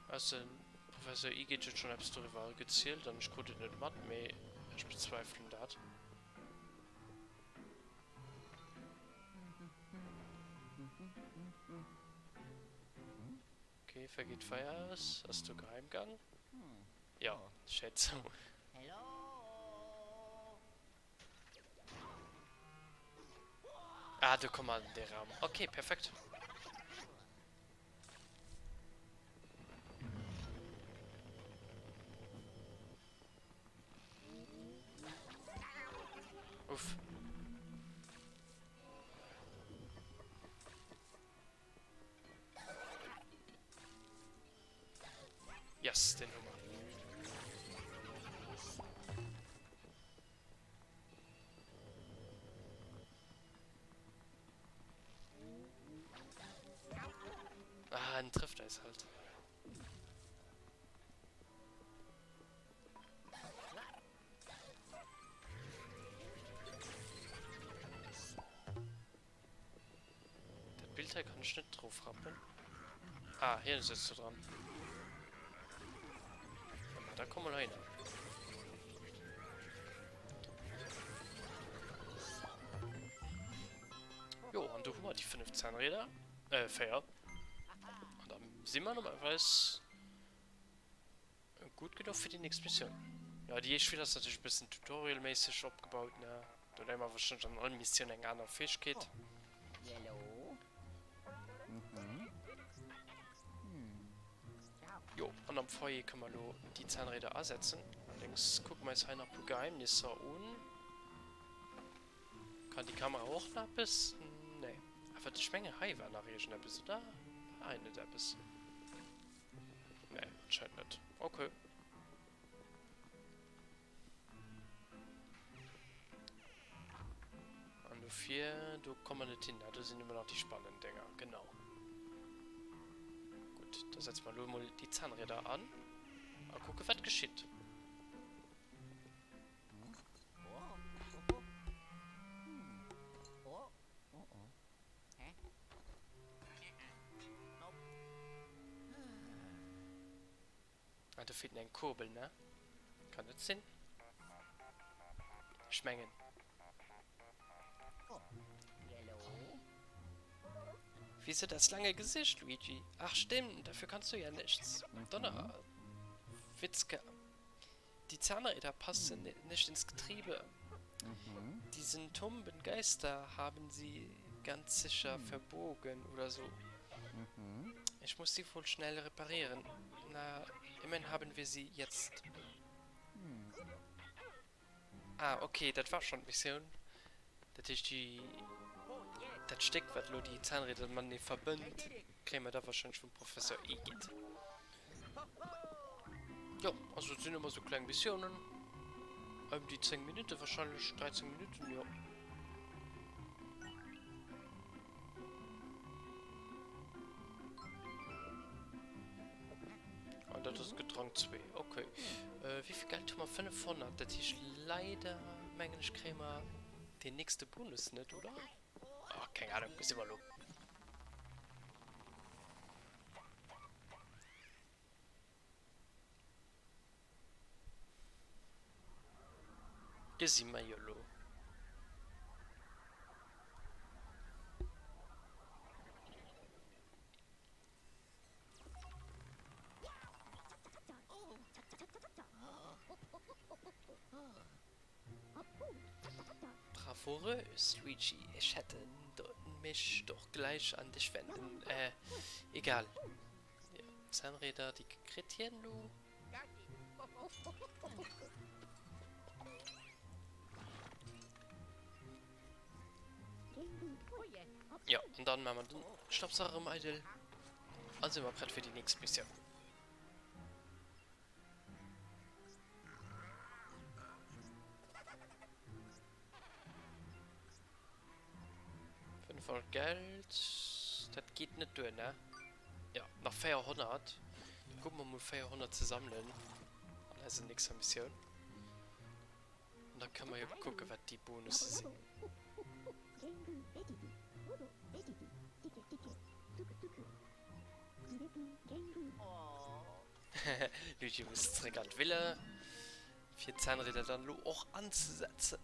Ausser den Professor Igitt huet schonn eppes doriwwer gezielt an ech krut et net mat, mee ech bezweifelen dat. Okay, vergeet Feier aus. Ass do Geheimgang? Jo, schéint sou. Ah, do komme mer an dee Raum. Okay, perfekt. Uff. Yes, den hu mer. Ah, en trifft eis halt. Dat Bild hei kann ech net drauf rappen. Ah, hien sëtzt do dran. Ma da komm mol heihinner. Jo, an do hu mer déi 5 Zahnräder. Äh, 4. An da si mer normalerweis Gutt genuch fir déi nächst Missioun. Jo, déi éischt Spill ass natierlech e bëssen tutorialméisseg opgebaut, ne? Do léiere mer warscheinlech an all Missioun eng aner Fäegkeet. Jo, an am Foyer kënne mer elo déi Zahnräder asetzen. Allerdéngs kucke mer eis hei nach e puer Geheimnisser un. Kann déi Kamera och nach eppes? Nee. Awer ech menge hei war nach iergendeppes, oder? War hei net eppes? Nee, anscheinend net. Okay. An dofir, do komme mer net hin. Ah, do sinn ëmmer nach déi spannend Dénger. Genau. Gutt, da setze mer elo emol déi Zahnräder an a kucke wat geschitt. Ah, do feelt eng Kurbel, ne? Kann dat sinn? Ech mengen. Wieso das lange Gesicht, Luigi? Ach stimmt, dafür kannst du ja nichts. Donnerwitzka. Die Zahnräder passen nicht ins Getriebe. Diesen tumben Geister haben sie ganz sicher verbogen oder so. Ich muss sie wohl schnell reparieren. Na, immerhin haben wir sie jetzt. Ah, okay, dat war schon d'Missioun. Dat heescht, déi, dat Stéck, wat elo déi Zahnräder matenee verbënnt, kréie mer da wahrscheinlech vum Professor Egit. Jo, also et sinn ëmmer sou kleng Missiounen, ëm déi 10 Minutte wahrscheinlech, 13 Minutten, jo. An dat ass gëtt Rang 2, okay. Wéi vill Geld hu mer? 500, dat heescht leider mengen ech kréie mer deen nächste Bonus net, oder? Ah, keng Ahnung, gesi mer elo. Gesi mer jo elo. Bravourös, Luigi. Ich hätte mich doch gleich an dich wenden. Äh, egal. Ja, Zahnräder, déi kritt hien elo. Jo, an dann maache mer den Staubsauger erëm eidel a si mer prett fir déi nächst Missioun. Fënnfhonnert Geld, dat geet net duer, ne? Jo, nach 400. Da kucke mer mol 400 ze sammelen an eiser nächster Missioun. An da kënne mer jo kucken, wat déi Bonusse sinn. Luigi muss zeréck an d'Villa, fir d'Zahnrieder dann elo och anzesetzen.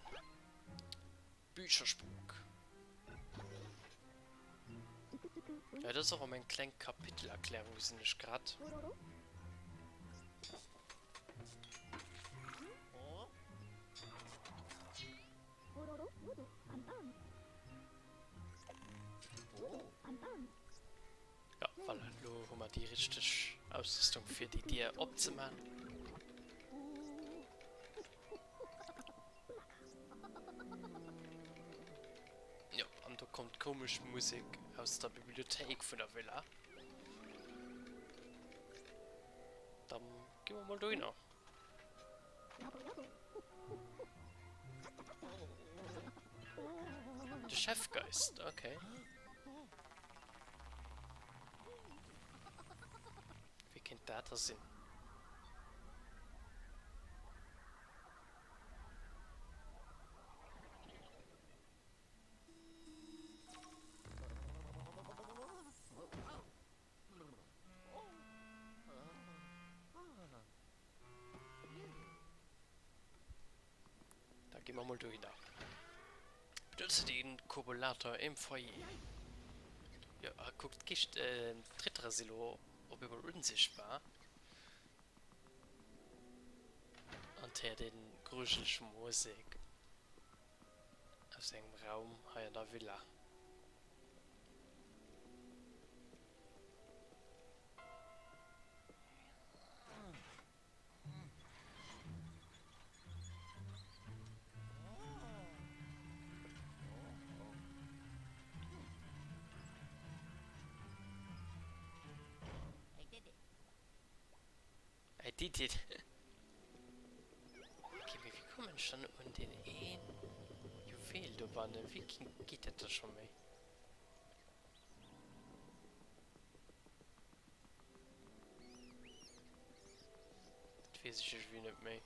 Bücherspuk. Ja, dat ass och erëm eng kleng Kapitelerklärung, gesinn ech grad. Ja, voilà, elo hu mer déi richteg Ausrüstung fir déi Dier opzemaachen. Jo, an do kommt komesch Musek aus der Bibliothéik vun der Villa. Dann gi mer mol dohinner. De Chefgeist, okay. Wie kéint dat da sinn? Da gi mer mol dohinner. Benotze den Kurbulator im Foyer. Jo, a kuckt, d'Kischt, d'Rittere si lo op eemol unsichtbar. An d'héiert een grujeleg Musek aus engem Raum hei an der Villa. I did it! Ok, mee wéi kommen ech dann un deen een Juwel dobannen? Wéi geet dat da scho méi? Dat weess ech iergendwéi net méi.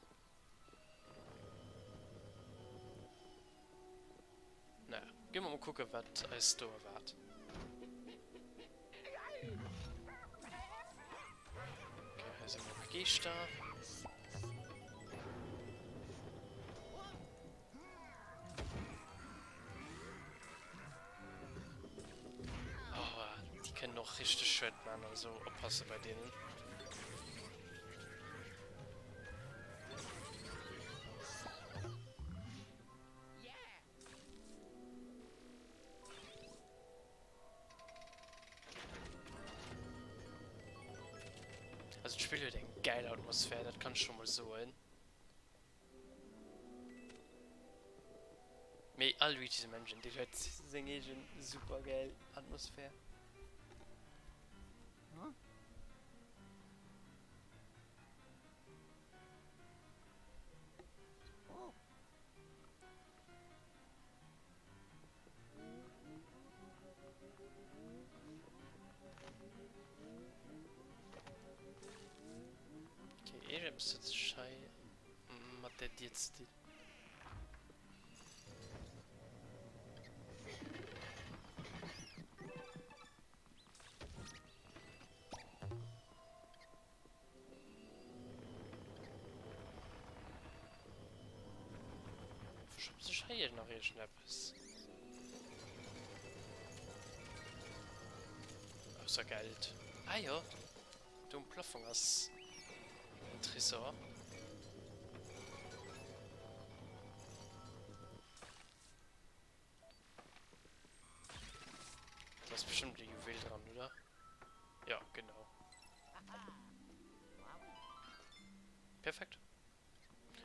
Naja, gi mer mol kucken, wat eis do erwaart. Okay, hei si mol Geeschter. Oh, déi kënnen och richteg Schued man, also oppasse bei deenen. Also d'Spill huet eng geil Atmosphär, dat kann ech scho mol soen. Mee all Luigi's Mansion Deel huet seng eegen super geil Atmosphär. Okay, iergendepes huet sech hei mat där Dier ze dinn. Verstoppt sech hei nach iergendeppes? Ausser Geld. Ah jo, do um Plafong ass en Tresor. Da ass bestëmmt e Juwel dran, oder? Ja, genau. Perfekt.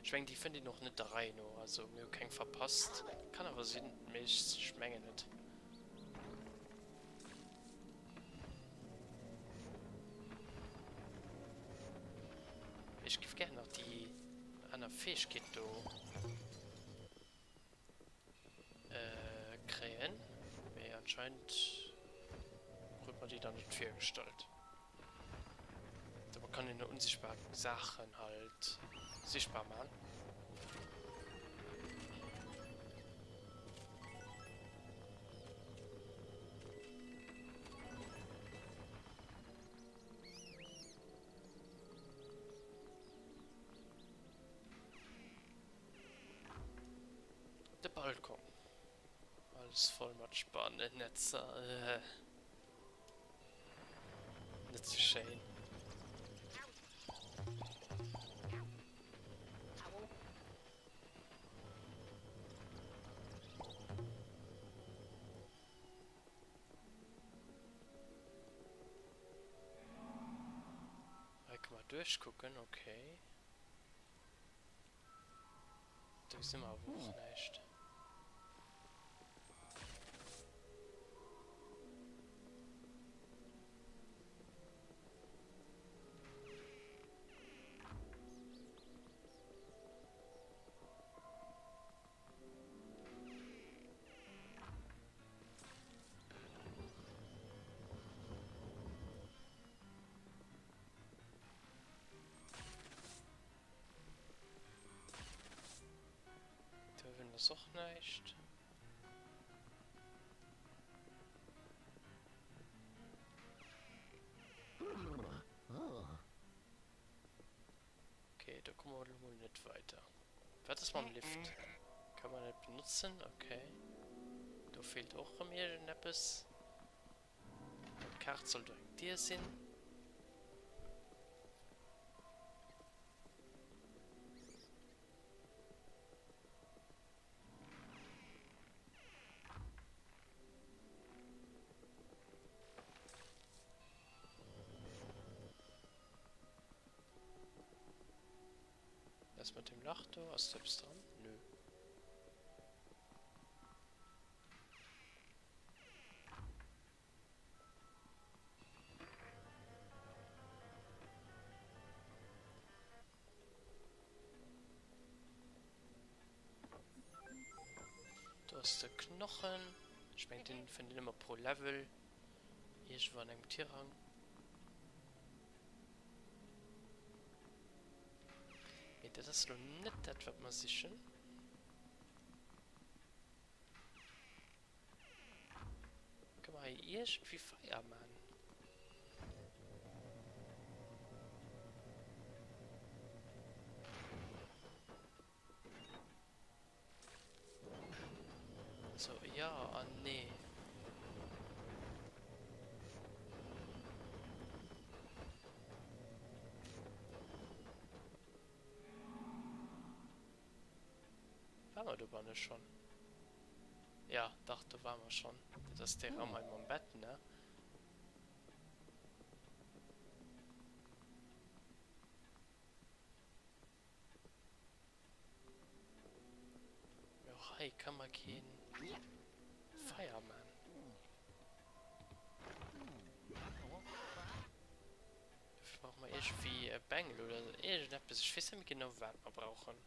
Ech mengen déi fënnt een och net der Rei no, also mir hu keng verpasst. Kann awer sinn, mee ech mengen net. Ech giff gär nach déi aner Fähegkeet do kréien, mee anscheinend krut mer déi dann net virgestallt. Domat kann een unsichtbar Saachen halt sichtbar man. De Balkon. Alles voll mat Spannennetzer. Net sou schéin. Hei ka mer duerchkucken, okay. Do gesi mer awer och näischt. Do uewen ass och näischt. Okay, do komme mer elo mol net weider. Wat ass mam Lift? Kann mer net benotzen? Okay. Do feelt och erëm iergendeppes. Op d'Kaart soll do eng Dier sinn. Was mat dem Lach do? Ass do eppes dran? Nö. Do ass de Knochen. Ech mengen deen fënnt een ëmmer pro Level iergendwou an engem Tirang. Mee dat ass lo net dat wat mer sichen. Kënne mer hei iergendwéi Feier man? Also jo an nee. War mer dobanne schonn? Ja, dach, do ware mer schonn. Dat ass dee Raum hei mam Bett, ne? Mee och hei ka mer kee Feier man. Dofir brauche mer iergendwéi e Bengel oder iergendeppes. Ech weess net méi genau, wat mer brauchen.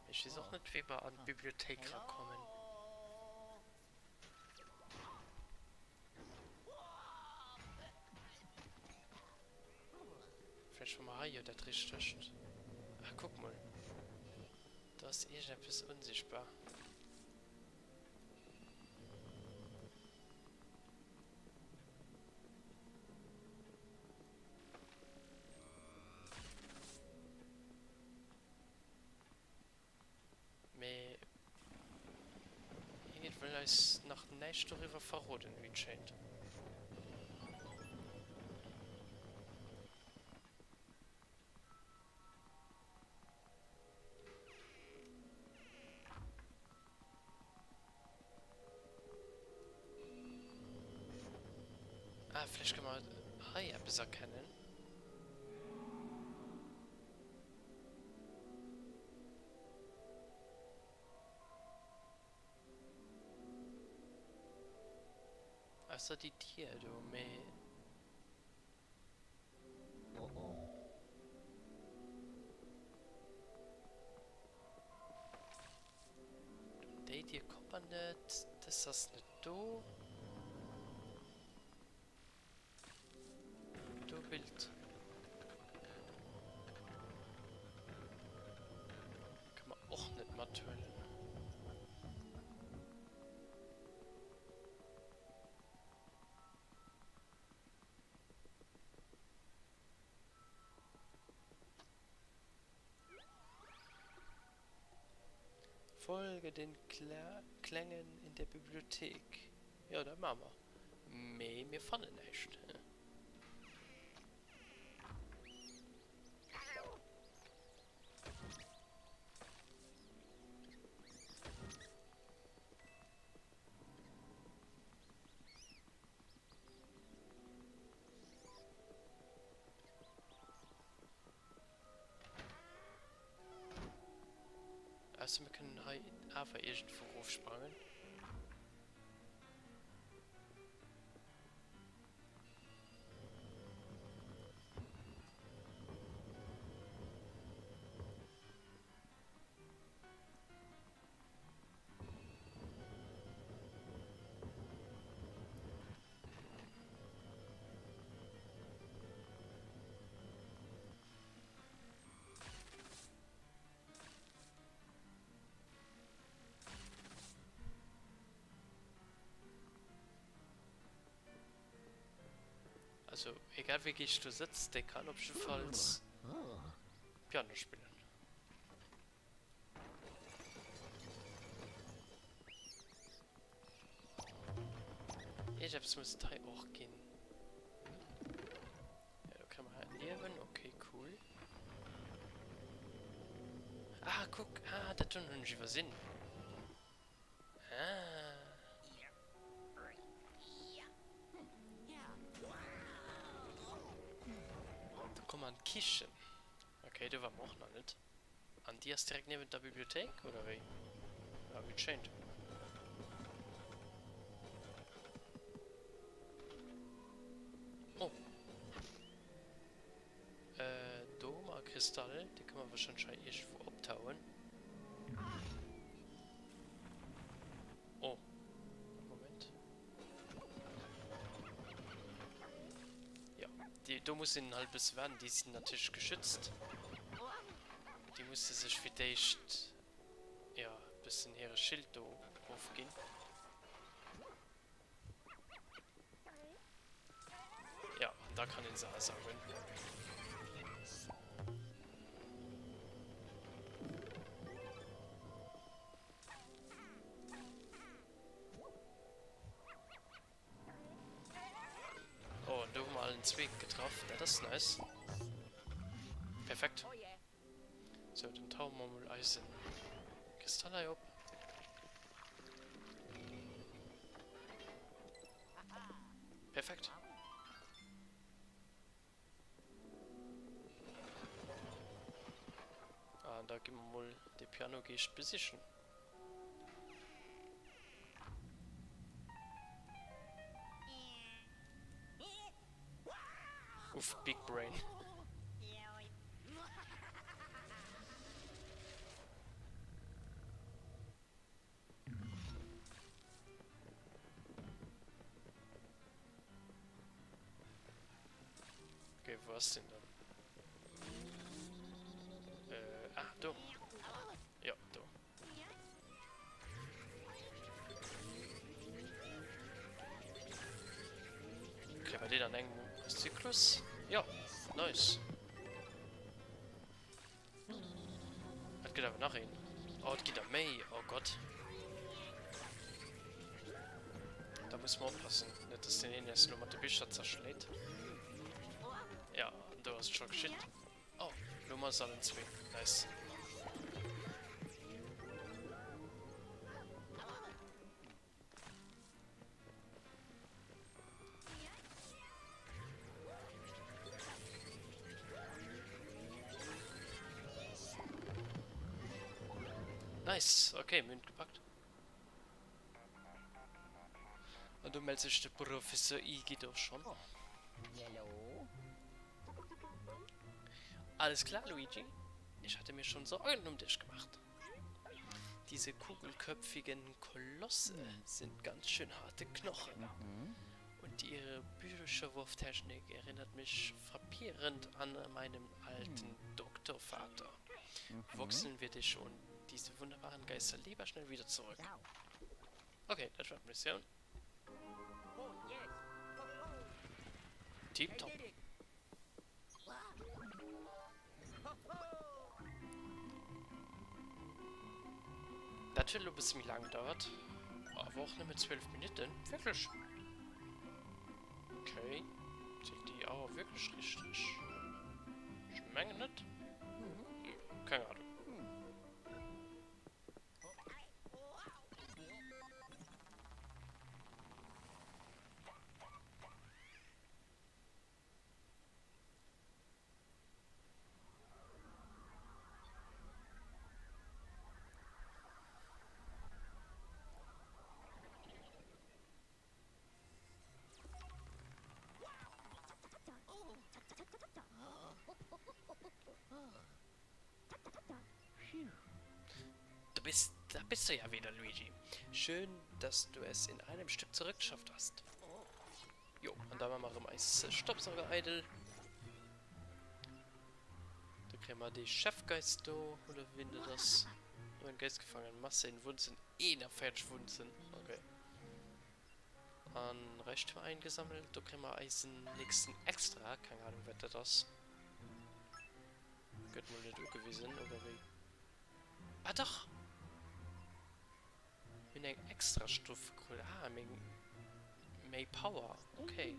Ech weess och net, wéi mer an d'Bibliothéik rakommen. Vläicht hu mer hei jo dat Richtegt. Ah, kuck mol. Do ass iergendeppes unsichtbar. Mee hien wëll eis nach näischt doriwwer verroden, wéi et schéint. Ah, vläicht kënne mer hei eppes erkennen. Ausser déi Dier do, mee. Déi Dier kommt mer net. Dës ass net do. Do Bild. Kann mer och net mathuelen. Folge den Klängen in der Bibliothek. Jo, dat maache mer. Mee mir fannen näischt. Ausser mir kënnen hei awer iergendwou rofsprangen. Also egal wéi Geescht do sëtzt, dee kann op jiddefalls Piano spillen. Iergendeppes muss et hei och ginn. Ja, do kréie mer hei en Liewen. Okay, cool. Ah, kuck! Ah, dat doen hunn ech iwwersinn. Ah. Do komme mer an d'Kichen. Okay, do ware mer och nach net. An déi ass direkt niewent der Bibliothéik, oder wéi? Ja, wéi et schéint. Oh. Äh, do hu mer e Kristall. Dee kënne mer warscheinlech hei iergendwou optauen. Oh. Moment. Ja, déi do muss een halt e bësse waarden. Déi sinn natierlech geschützt. Déi musse sech fir d'éischt, ja, e bëssen hire Schild do ofginn. Ja, an da kann een se asaugen. Oh, an do hu mer allen zweek getraff. Dat ass nice. Perfekt. Sou, dann taue mer mol eisen Kristall hei op. Perfekt. An da gi mer mol de Pianogeescht besichen. Uff, Big Brain. Okay, wou ass den dann? Äh, ah, do. Ja, do. Kréie mer deen an engem Zyklus? Ja, nice. Et gëtt awer nach een. Oh, et ginn der méi. Oh Gott. Da muss mer oppassen, net dass deen een eis elo mat de Bicher zerschléit. Ja, an do ass et scho geschitt. Oh, elo hu mer se allen zwee. Nice. Nice, okay, mir hunn et gepackt. An domat. Mellt sech de Professor Igi do schonn? Alles klar, Luigi. Ich hatte mir schon Sorgen um dich gemacht. Diese kugelköpfigen Kolosse sind ganz schön harte Knochen. Und ihre Bücherwurftechnik erinnert mich frappierend an meinen alten Doktorvater. Wuchseln wir dich und diese wunderbaren Geister lieber schnell wieder zurück. Okay, dat war d'Missioun. Tiptop. Dat huet elo e bësse méi laang gedauert. Awer och nëmme 12 Minutten. Wierklech? Okay. Zielt déi Auer wierklech richteg? Ech mengen net. Keng Ahnung. Du bist, da bist du ja wieder, Luigi. Schön, dass du es in einem Stück zurückgeschafft hast. Jo, an da maache mer erëm eis Staubsauger eidel. Da kréie mer dee Chefgeist do, oder wien dat ass. Neuen Geist gefangen, Masse in Wunzen, 41 Wunzen, okay. An Räichtum eingesammelt, do kréie mer eisen nächsten Extra, keng Ahnung wat dat ass. Gëtt mol net ugewisen, oder wéi? Ah dach! Mir hunn eng extra Stuff krut. Ah, méi, méi Power. Okay.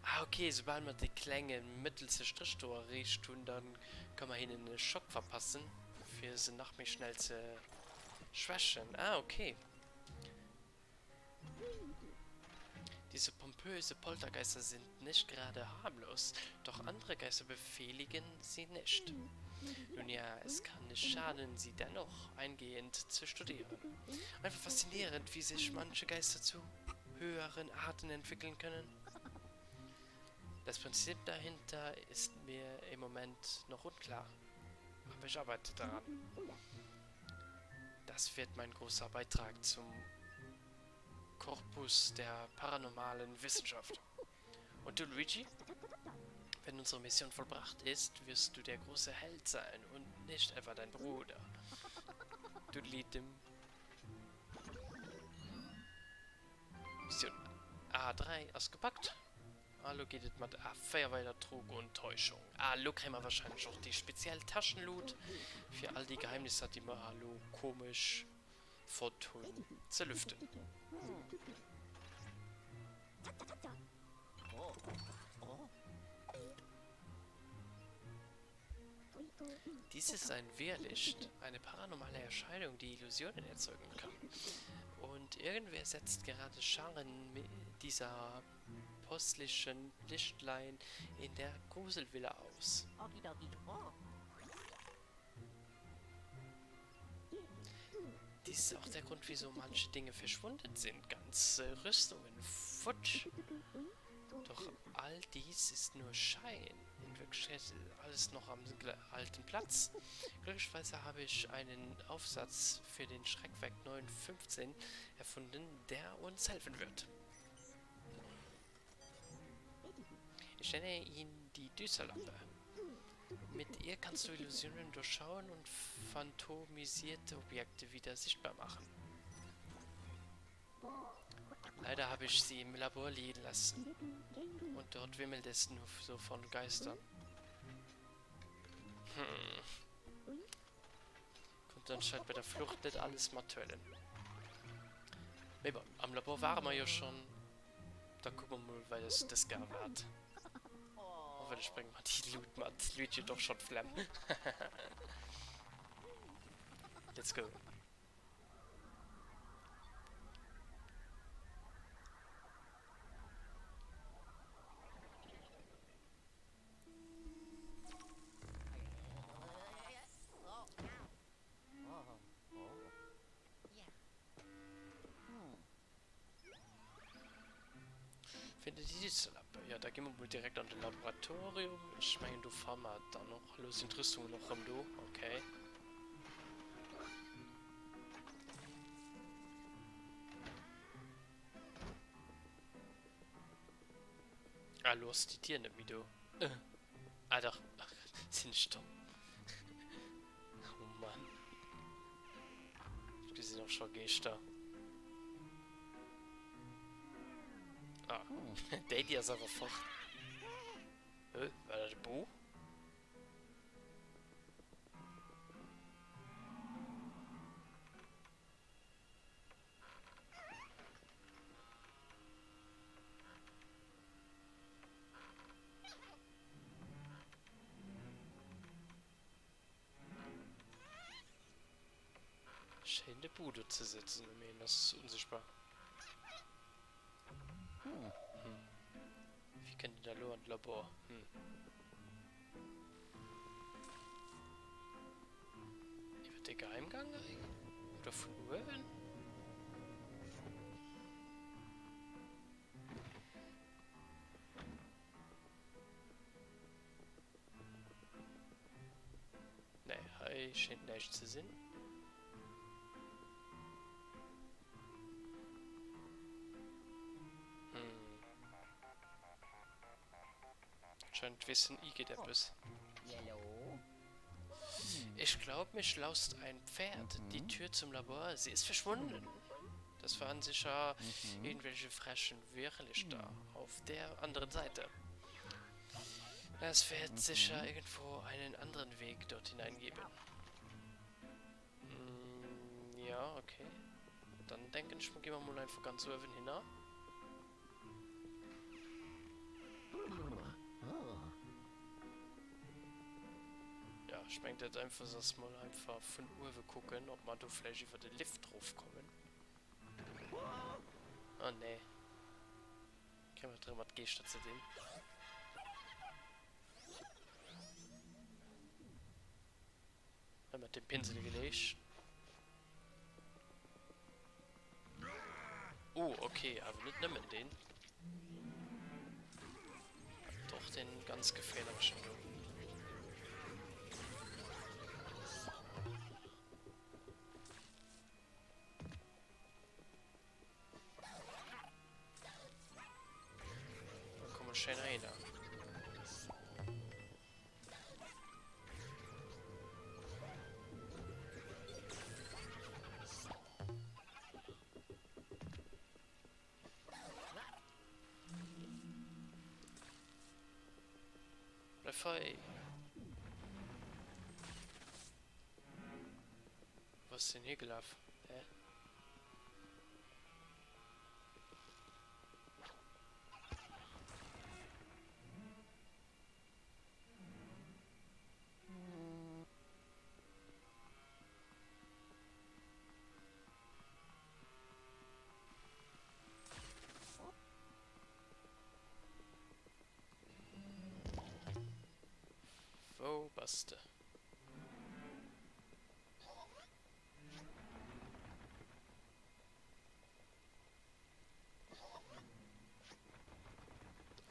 Ah, okay, soubal mer dee klenge mëttelste Stréch do erreecht hunn, da ka mer hinnen e Schock verpassen, fir se nach méi schnell ze schwächen. Ah, okay. Diese pompöse Poltergeister sind nicht gerade harmlos, doch andere Geister befehligen sie nicht. Nun ja, es kann nicht schaden, sie dennoch eingehend zu studieren. Einfach faszinierend, wie sich manche Geister zu höheren Arten entwickeln können. Das Prinzip dahinter ist mir im Moment noch unklar, aber ich arbeite daran. Das wird mein großer Beitrag zum Korpus der paranormalen Wissenschaft. Und du, Luigi? Wenn unsere Mission vollbracht ist, wirst du der große Held sein und nicht etwa dein Bruder. Dudelidem. Mission A3 ass gepackt. A lo geet et mat A4 weider, Trug und Täuschung. A lo kréie mer wahrscheinlech och déi speziell Taschenlut, fir all déi Geheimnisser, déi mer elo komesch fonnt hunn, ze lüften. Dies ist ein Wehrlicht, eine paranormale Erscheinung, die Illusionen erzeugen kann. Und irgendwer setzt gerade Scharen dieser postlichen Lichtlein in der Gruselvilla aus. Dies ist auch der Grund, wieso manche Dinge verschwunden sind. Ganze Rüstungen futsch. Doch all dies ist nur Schein. In Wirklichkeit ist alles noch am alten Platz. Glücklicherweise habe ich einen Aufsatz für den Schreckwerk 915 erfunden, der uns helfen wird. Ich nenne ihn die Düsterlampe. Mit ihr kannst du Illusionen durchschauen und phantomisierte Objekte wieder sichtbar machen. Leider habe ich sie im Labor liegen lassen. Und dort wimmelt es nur so von Geistern. Hm. Konnt anscheinend bei der Flucht net alles mathuelen. Mee bon, am Labor ware mer jo schonn. Da kucke mer mol, wat eis dës Kéier erwaart. Hoffentlech brénge mer déi Loot mat. Luigi huet och schonn d'Flemm. Let's go. Jo, da gi mer mol direkt an de Laboratorium. Ech mengen, do fanne mer et dann och. Elo sinn d'Rüstungen och rëm do. Okay. Ah, elo ass déi Dier net méi do. Ah dach, ach, sinn ech domm. Oh Mann. Ech gesinn och scho Geeschter. Ah, déi Dier ass awer fort. Hä, war dat e Bo? Schéin de Bu do ze sëtzen, mee en ass onsichtbar. Hm. Wéi kënnt een da lo an de Labor? Hm. Iwwer de Geheimgang hei? Oder vun uewen? Nee, hei schéint näischt ze sinn. Hm. Anscheinend weess den Igitt eppes. Ich glaub, mich laust ein Pferd. Die Tür zum Labor, sie ist verschwunden. Das waren sicher irgendwelche frechen Wirrlichter auf der anderen Seite. Es wird sicher irgendwo einen anderen Weg dort hinein geben. Ja, okay. Dann denken ich, gehen wir mal einfach ganz oben hin. Ja, ech mengen dat einfachst ass mol einfach vun uewe kucken, ob mer do vläicht iwwer de Lift rofkommen. Oh nee. Kréie mer et erëm mat Geeschter ze dinn. Hei mat dem Pinselgeleech. Oh, okay, awer net nëmmen deen. Doch, den ganz geféierlechen do. Da kommen schéin heihinner. Bleif hei! Wou ass deen higelaf? Hä? Wou bass de?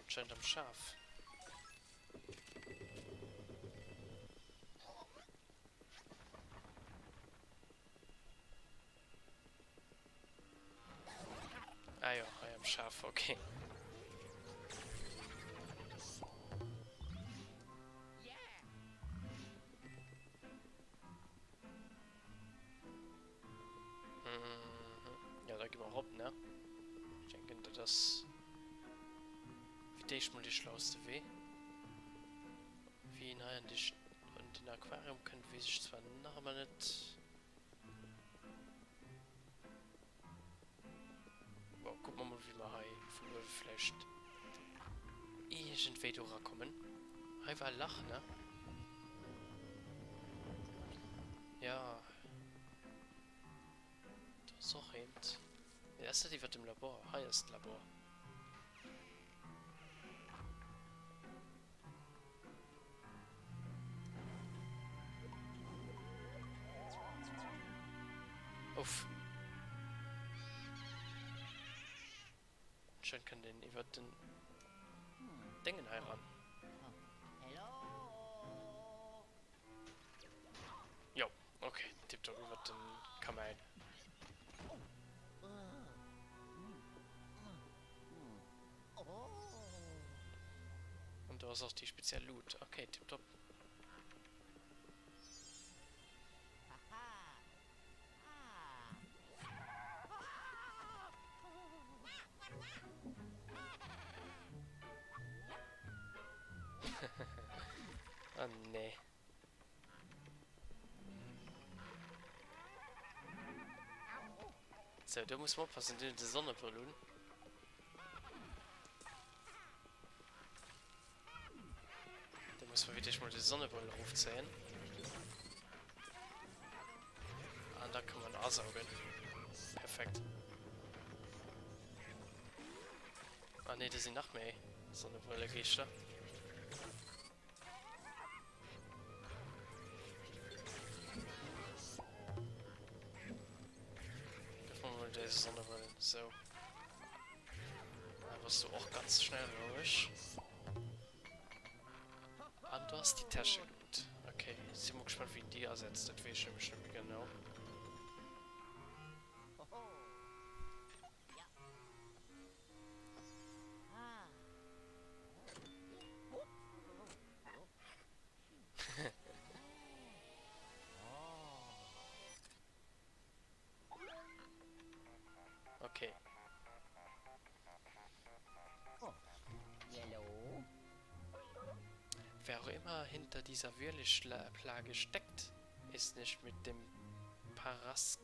Anscheinend am Schaf. Ah jo, hei am Schaf, okay. Mhm. Ja, da gi mer erop, ne? Ech denken, dat ass fir d'éischt mol dee schlauste Wee. Wéi een hei an déi, an den Aquarium kënnt, weess ech zwar nach ëmmer net. Bon, kucke mer mol, wéi mer hei vun uewe vläicht iergendwéi do erakommen. Hei war e Lach, ne? Ja. Do ass och eent. Nee, ass dat iwwer dem Labor? Hei ass d'Labor. Uff. Anscheinend kann den iwwer den... Déngen hei ran. Jo, ok, tiptop iwwert den Kamäin. An do ass och déi speziell Luut. Ok, tiptop. Oh nee. So, do muss man oppassen, den huet e Sonnebrëll un. Da muss man wirklich mal die Sonnebrille erofzéien. An da kann man asaugen. Perfekt. Ah ne, da sind nach méi Sonnebrillegeeschter. Gëff mer mol déi Sonnebrëll. So. Da bass du och ganz schnell roueg. An du hast die Täsche gut. Okay, si mol gespannt wéi een déi asetzt, dat weess ech nämlech net méi genau. Okay. Wer auch immer hinter dieser Würlichplage steckt, ist nicht mit dem Parask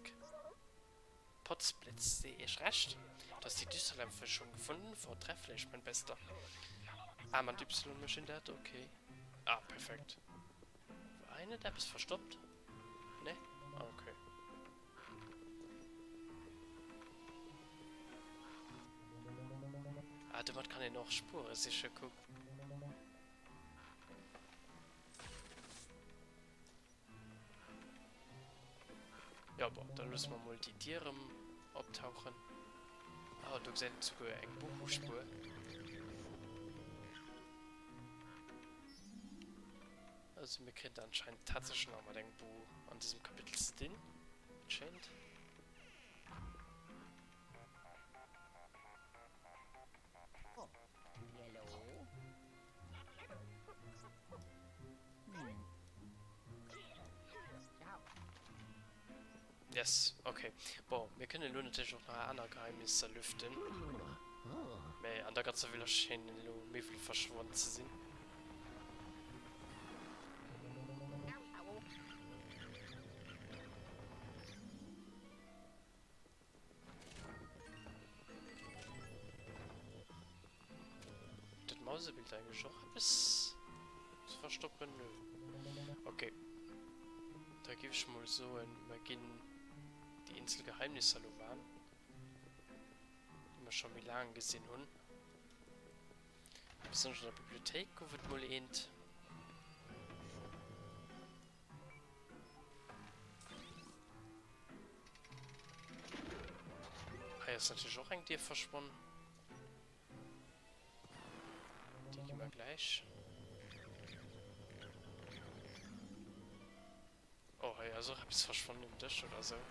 Potzblitz, sehe ich recht? Du hast die Düsterlämpfe schon gefunden? Vortrefflich, mein Bester. A mat Y mécht een dat, okay. Ah, perfekt. War hei net eppes verstoppt? Nee? Ah, okay. Ah, domat kann een och Spuere siche, kuck. Jo, bon, da loosse mer mol déi Dier erëm optauchen. Ah, do gesäit een souguer eng Buchuspuer. Also mir kréien et anscheinend tatsächlech nach mat engem Bu an dësem Kapitel ze dinn, wéi et schéint. Yes, ok. Bon, mir kënnen elo natierlech och nach aner Geheimnisser lüften. Mä an der ganzer Villa schéinen elo Miwwele verschwonn ze sinn. Huet dat Mausebild eigentlech och eppes ze verstoppen? Nö. Ok. Da giff ech mol soen, mer ginn déi eenzel Geheimnisser elo maan, déi mer scho méi laang gesinn hunn. Besonnesch an der Bibliothéik gouf et mol eent. Hei ass natierlech och eng Dier verschwonn. Déi gi mer gläich. Oh, hei ass och eppes verschwonnen um Dësch oder sou.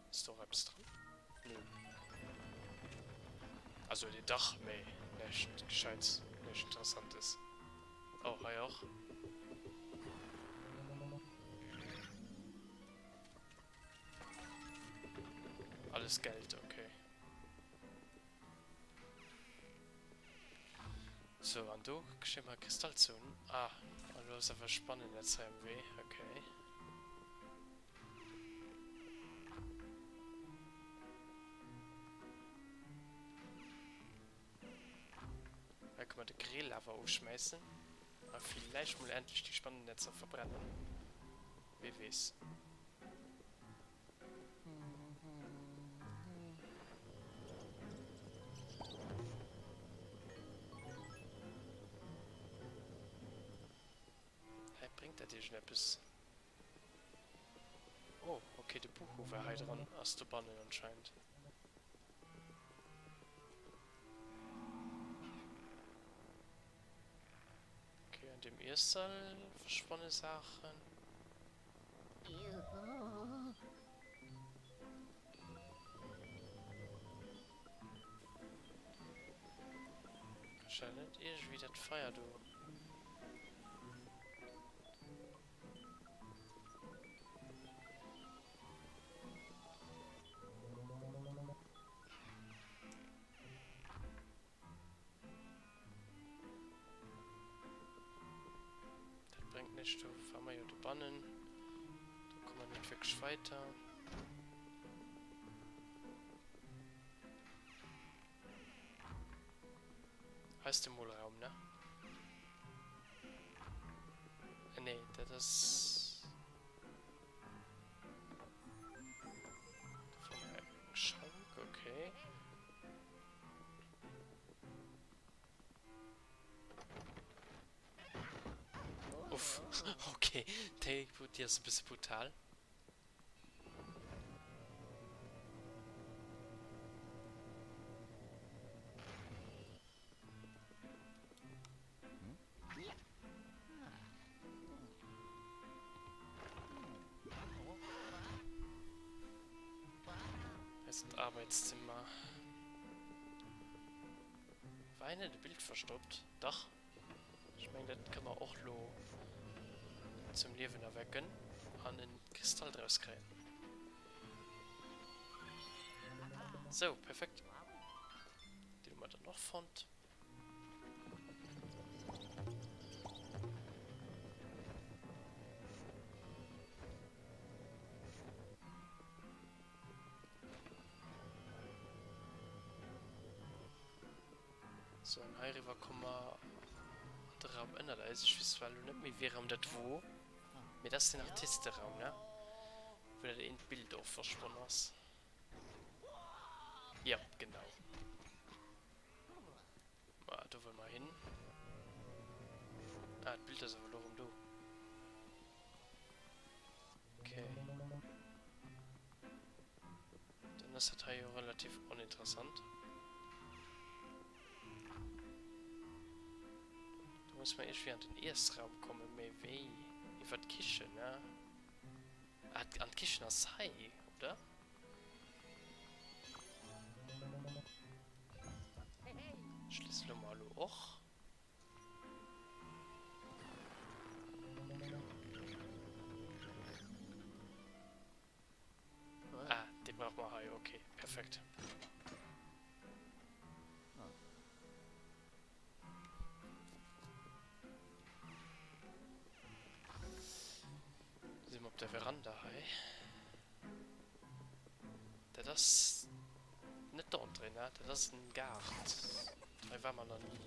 Ass do och eppes dran? Nö. Also nee, dach, mee näischt Gescheits, näischt Interessantes. Oh, hei och. Alles Geld, okay. So, an do schéngt mer Kristall ze hunn. Ah, an elo ass awer Spannennetz hei am Wee, okay. Hei kënne mer de Grill awer uschmäissen a villäicht mol endlech déi Spannennetzer verbrennen. Wee weess. Hä, bréngt dat iergendeppes? Oh, ok, de Buchu war hei dran, ass dobannen anscheinend. Iessall verschwanne Saachen. Kann ech da net iergendwéi dat Feier do. Dat bréngt näischt, do ware mer jo dobannen. Do komme mer net wierklech weiter. Hei ass de Molraum, ne? Äh, nee, dat ass... Do fanne mer eng Schank, okay. Uff, okay, déi, déi ass e bësse brutal. Hei ass d'Arbeitszimmer. War hei net e Bild verstoppt? Dach. Ech mengen dat kënne mer och lo zum Liewen erwecken an en Kristall draus kréien. Sou, perfekt. Deen hu mer dann och fonnt. Sou, an heiriwwer komme mer an de Raum ënnert eis. Ech weess zwar elo net méi, wéi Raum dat wor, mee dat ass den Artisteraum, ne? Wou dat eent Bild och verschwonn ass. Jep, genau. Ma do wëlle mer hin. Ah, d'Bild ass awer elo erëm do. Okay. Dann ass dat hei jo relativ oninteressant. Do muss mer iergendwéi an den Iessraum kommen, mee wéi? Iwwer d'Kichen, ne? Ah, an d'Kichen ass hei, oder? Schlëssel hu mer elo och. Ah, dee brauche mer hei. Okay, perfekt. Si mer op der Veranda hei. Dat ass net d'Entrée, ne? Dat ass en Gaart. Hei war mer nach ni.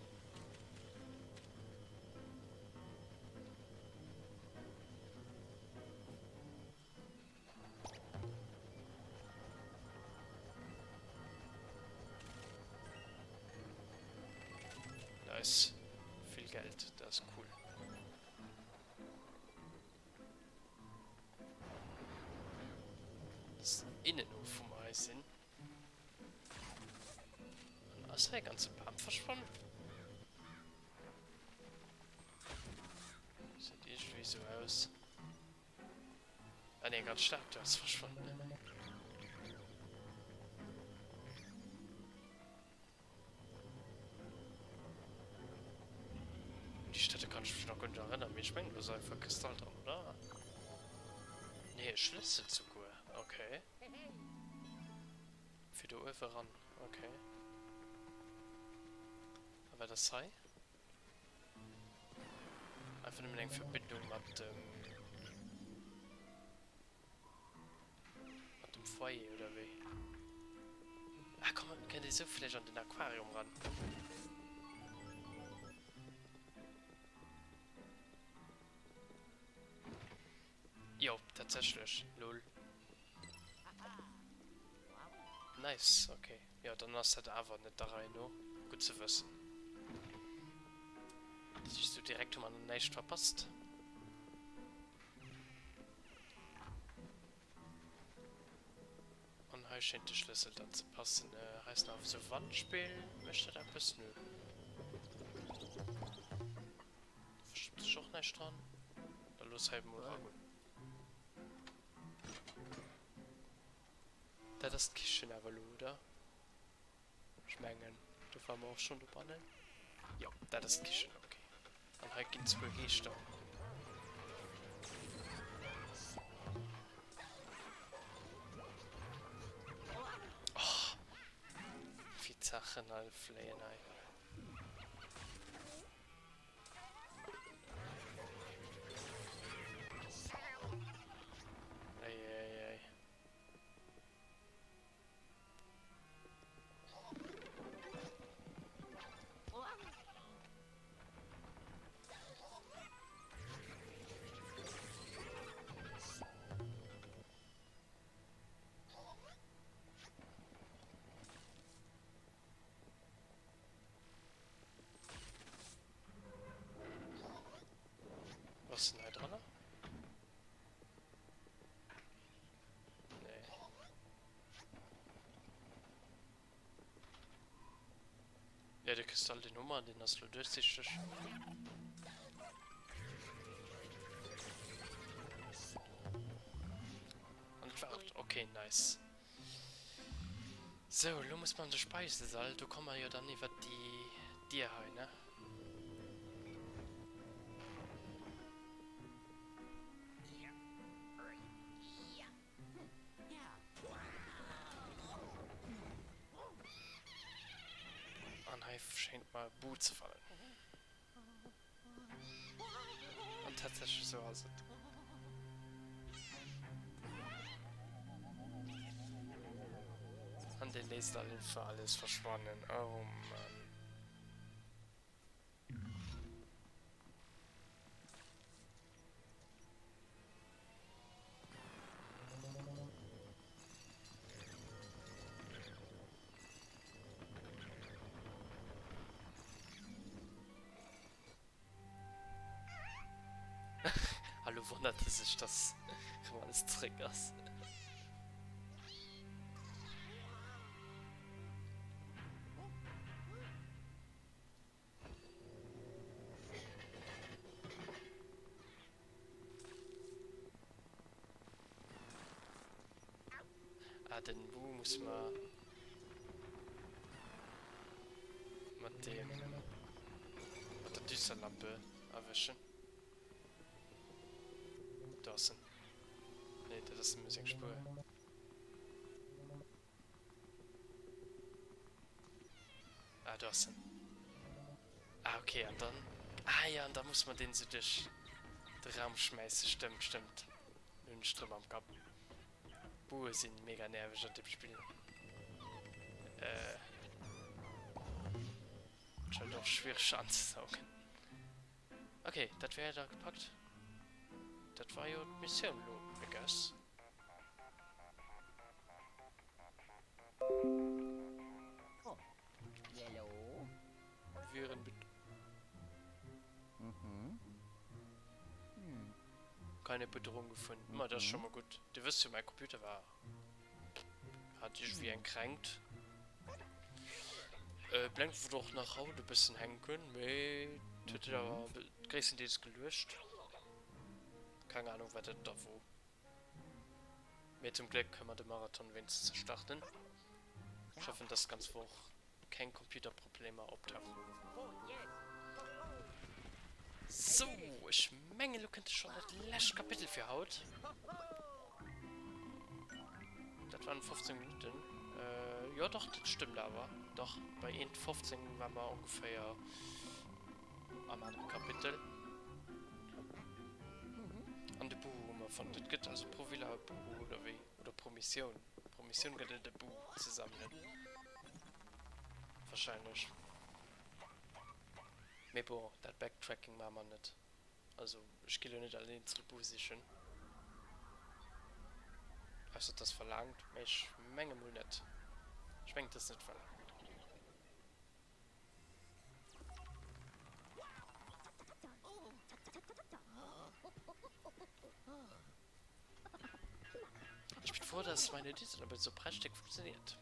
Nice. Vill Geld, dat ass cool. Das ist den Innenhof, wou mer hei sinn. An ass hei e ganze Bam verschwonnen? Sieht irgendwie so aus. Ah ne, ganz Statue ass verschwonnen. Un déi Stätte kann ech mech nach guer net erënneren, mee ech mengen do ass einfach e Kristall dran, oder? Nee, e Schlëssel souguer, okay. Fir do uewe ran, okay. A wat ass hei? Einfach nëmmen eng Verbindung mat dem... Mat dem Foyer, oder wéi? Ah, komm, kënnt ee sou vläicht an den Aquarium ran? Jo, tatsächlech, lol. Nice, okay. Jo, dann ass dat awer net der Rei no. Gutt ze wëssen. Dat heescht, sou direkt hu mer näischt verpasst. An hei schéint de Schlëssel dann ze passen. Hei ass nach esou Wandspill. Mécht dat eppes? Nö. Verstoppt sech och näischt. näischt dran. Da looss hei emol eragoen. Dat ass d'Kichen awer elo, oder? Ech mengen, do ware mer och schonn dobannen. Jo, dat ass d'Kichen, ok. An hei ginn zwou Geeschter. Oh, wéi d'Saachen all fléien hei. Ei, ei, ei. Was ist denn hei dran? Nee. Ja, de Kristall, den hu mer, den ass lo duerchsichteg. An et war et. Okay, nice. Sou, lo muss mer an de Speisesall. Do komme mer jo dann iwwert déi Dier hei, ne? An hei schéint mer e Bu ze fannen. An tatsächlech esou ass et. An dee léisst all einfach alles verschwannen. Oh Mann. A lo wonnert e sech, dass rëm alles zréck ass. Ah, den Bu muss mer mat dem mat der Düsterlampe erwëschen. Do ass en. Nee, dat ass nëmme seng Spuer. Ah, do ass en. Ah, okay, an dann... Ah ja, an da muss man den sou duerch de Raum schmäissen. Stëmmt, stëmmt. Lo hunn ech drëm am Kapp. D'Bue sinn mega nerveg an dem Spill. Äh... Anscheinend och schwiereg anzesaugen. Okay, dat wär da gepackt. Dat war jo d'Missioun lo, I guess. Viren Keine Bedrohung gefunden. Ma dat ass scho mol gutt. Dir wësst jo, mäi Computer war hat iergendwéi eng Kränkt. Blenkt wor och nach haut e bëssen hänken, mee et huet sech awer gréisstendeels geluecht. Keng Ahnung wat dat da wor. Mee zum Gléck kënne mer de Marathon wéinstens starten. Ech hoffen dass d'ganz Woch keng Computerproblemer optauchen. Sou, ech mengen lo kënnt schon dat lescht Kapitel fir haut. Dat waren 15 Minuten. Äh, jo dach, dat stëmmt awer. Dach, bei 1,15 war mer ongeféier am anere Kapitel. An de Buhu hu mer fonnt. Et gëtt also pro Villa e Buhu, oder wéi? Oder pro Missioun. Pro Missioun gëtt et e Buhu ze sammelen. Wahrscheinlech. Mee bon, dat Backtracking maache mer net. Also, ech gi lo net all eenzel Buhu sichen. Ausser et ass verlaangt, mee ech menge mol net. Ech mengen, et ass net verlaangt. Ich bin froh, dass meine Düsenlampe so prächtig funktioniert.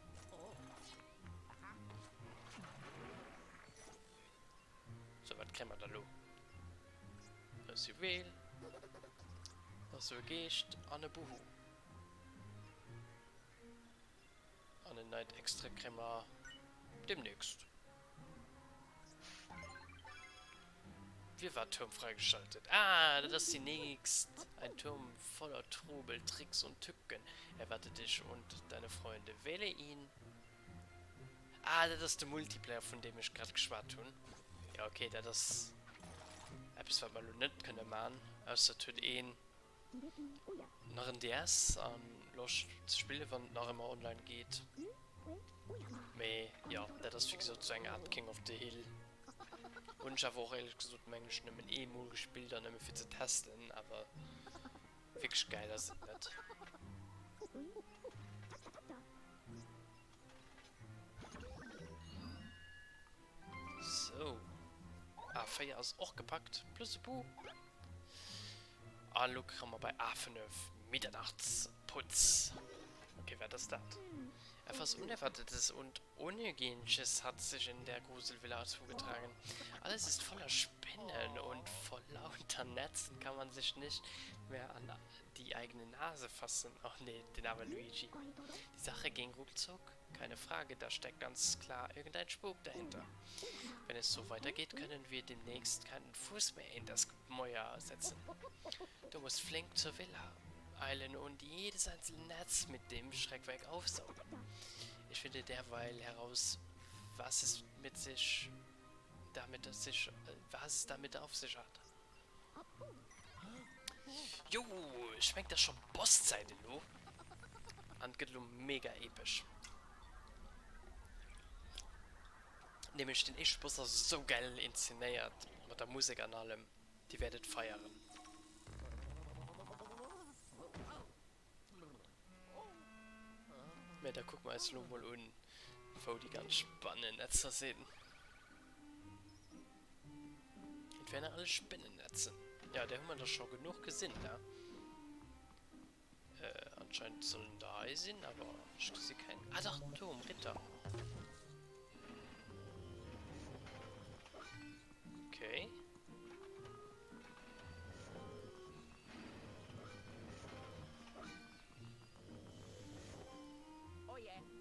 So, wat kréie mer da lo? Rosa Juwel. Nach sou e Geescht an e Buhu. An en neit Extra kréie mer demnächst. Wirrwarrturm freigeschaltet. Ah, dat ass déi nächst. Ein Turm voller Trubel, Tricks und Tücken erwartet dich und deine Freunde. Wähle ihn. Ah, dat ass de Multiplayer, vun deem ech grad geschwat hunn. Jo, okay, dat ass eppes, wat mer elo net kënne man, ausser et huet een nach en DS a Loscht ze spillen, wann et nach ëmmer online geet. Mee jo, dat ass wéi gesot sou eng Art King of the Hill. Hunn ech awer och éierlech gesot, mengen ech, nëmmen eemol gespillt an nëmme fir ze testen, awer wierklech gäil ass et net. Sou. A4 ass och gepackt, plus e Bu. A lo komme mer bei A5, Mitternachtsputz. Okay, wat ass dat? Etwas Unerwartetes und Unhygienisches hat sich in der Gruselvilla zugetragen. Alles ist voller Spinnen und vor lauter Netzen kann man sich nicht mehr an die eigene Nase fassen. Och nee, den arme Luigi. Die Sache ging ruckzuck, keine Frage, da steckt ganz klar irgendein Spuk dahinter. Wenn es so weitergeht, können wir demnächst keinen Fuß mehr in das Gemäuer setzen. Du musst flink zur Villa eilen und jedes einzelne Netz mit dem Schreckwerk aufsaugen. Ich finde derweil heraus, was es mit sich damit sich was es damit auf sich hat. Jo, ech mengen, et ass scho Bosszäit elo. An et gëtt elo mega epesch. Nämlech den éischte Boss ass esou gäil inszenéiert, mat der Musek an allem. Dir wäert et feieren. Mä da kucke mer eis elo mol un, wou déi ganz Spannennetzer sinn. Entferne alle Spinnennetzen. Ja, där hu mer der scho genuch gesinn, ne? Äh, anscheinend sollen der hei sinn, awer ech gesi keng. Ah dach, do um Ritter. Okay.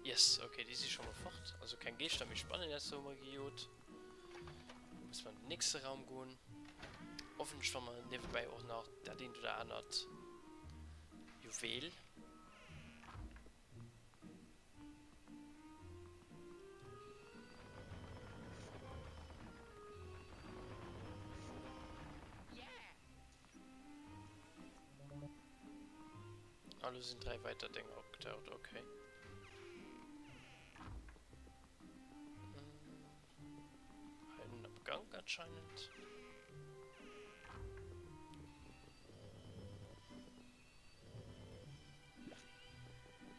Yes, okay, déi si scho mol fort. Also keng Geeschter méi, Spannennetzer hu mer gejot. Muss mer an den nächste Raum goen. Hoffentlech fanne mer niewebäi och nach dat eent oder anert Juwel. Ah, lo sinn 3 weiter Dinger opgetaucht, okay. Hei am Gang anscheinend.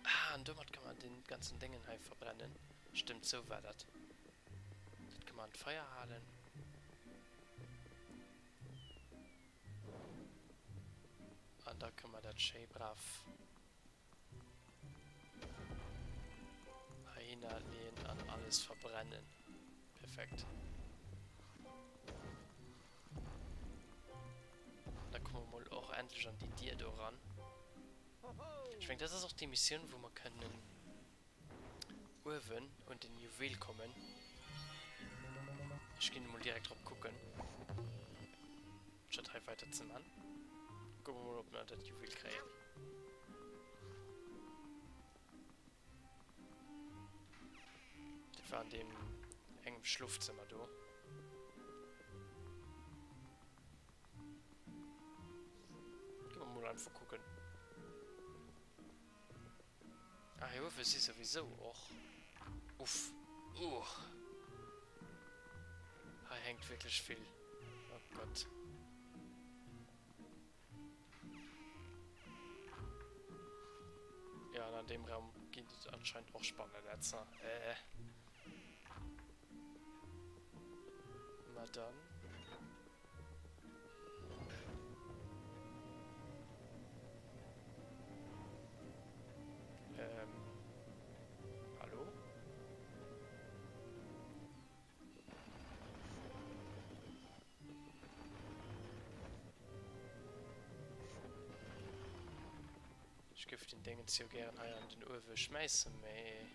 Ah, an domat kann man den ganzen Dingen hei verbrennen. Stimmt, so war dat. Dat kann man an d'Feier halen. An da kann man dat schéi brav heihinner leeën an alles verbrennen. Perfekt. Da komme mer mol och endlech an déi Dier do ran. Ech mengen, dat ass och déi Missioun, wou mer kënnen uewen un den Juwel kommen. Ech ginn emol direkt drop kucken, statt hei weider ze man. Kucke mer mol, ob mer dat Juwel kréien. Dat war an deem engem Schlofzëmmer do. Gi mer mol einfach kucken. Ah, hei uewe si souwisou och. Uff. Uuh. Hei hänkt wierklech vill. Oh Gott. Ja, an an deem Raum ginn et anscheinend och Spannennetzer. Äh. Ma dann. Ähm. Hallo? Ech géif den Déngens jo gären hei an den Uewe schmäissen, mee.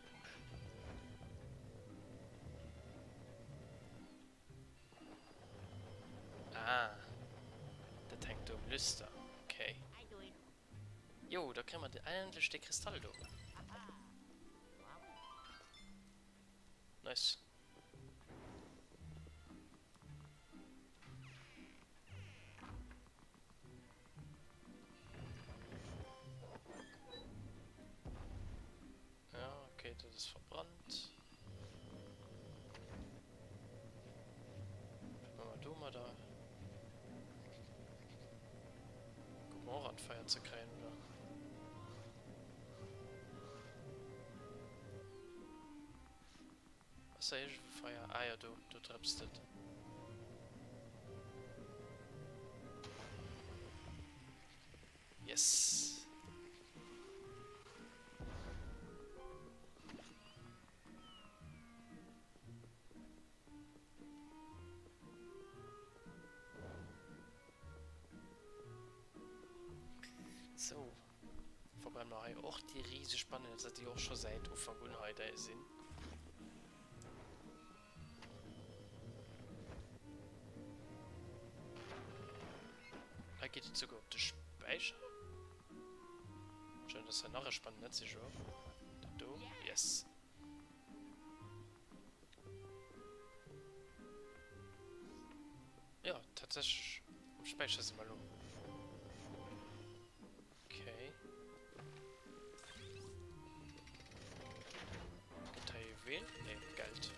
Ah, dat hänkt do um Lüster. Okay. Jo, da kréie mer endlech dee Kristall do. Nice. Ja, okay, dat ass verbrannt. Wat maache mer domadder? Kucke mer och an d'Feier ze kréien, oder? Ass da iergendwou Feier? Ah jo, do, do drëpst et. Yes! Sou. Verbrennen mer hei och déi riseg Bannennetzer, déi och scho säit Ufank un hei däi sinn. Hei geet et souguer op de Späicher. Schön, dass hei nach e Spannennetz ist, jo. Dat do, yes. Jo, tatsächlech um Späicher si mer elo. Okay. Gëtt hei Juwel? Nee, Geld.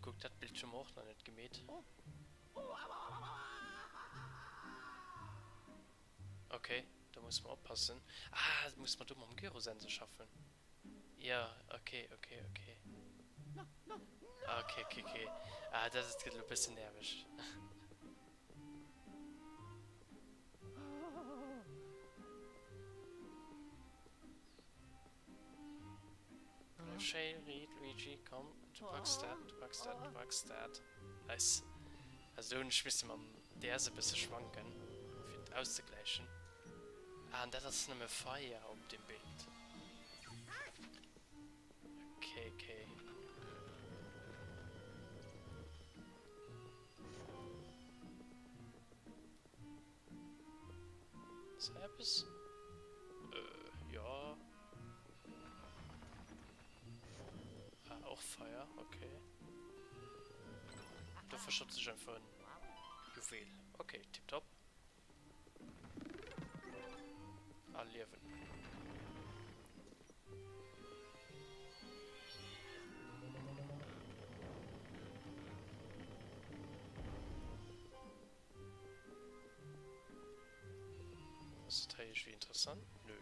Kuck, dat Bild hu mer och nach net gemeet. Ok, do musse mer oppassen. Ah, musse mer do mam Gyrosensor schaffen? Jo, ok, ok, ok. Ok, ok, ok. Ah, dat gëtt elo e bëssen nerveg. Bleif schéi riit, Luigi, komm, du packs dat, du packs dat, du packs dat. Nice. Also do hunn ech misse mam DS e bësse schwanken, fir et auszegläichen. Ah, an dat ass nëmme Feier op dem Bild. Okay, okay. Ass hei eppes? Äh, jo. Ah, och Feier, okay. Do verstoppt sech einfach en Juwel. Okay, tipptopp. A Liewen. Ass dat hei iergendwéi interessant? Nö.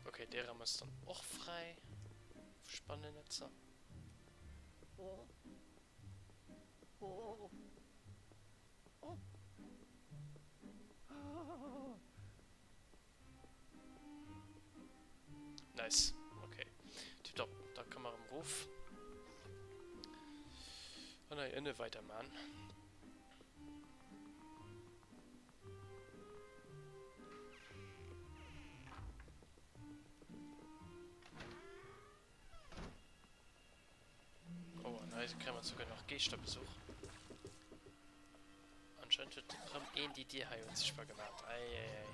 Okay, dee Raum ass dann och fräi vu Spannennetzer. Nice, ok. Tiptop, da kann mer erëm erof an hei ënne weider man. Oh, an hei kréie mer souguer nach Geeschterbesuch. Anscheinend huet rëm een déi Dier hei onsichtbar gemaat. Ei, ei, ei.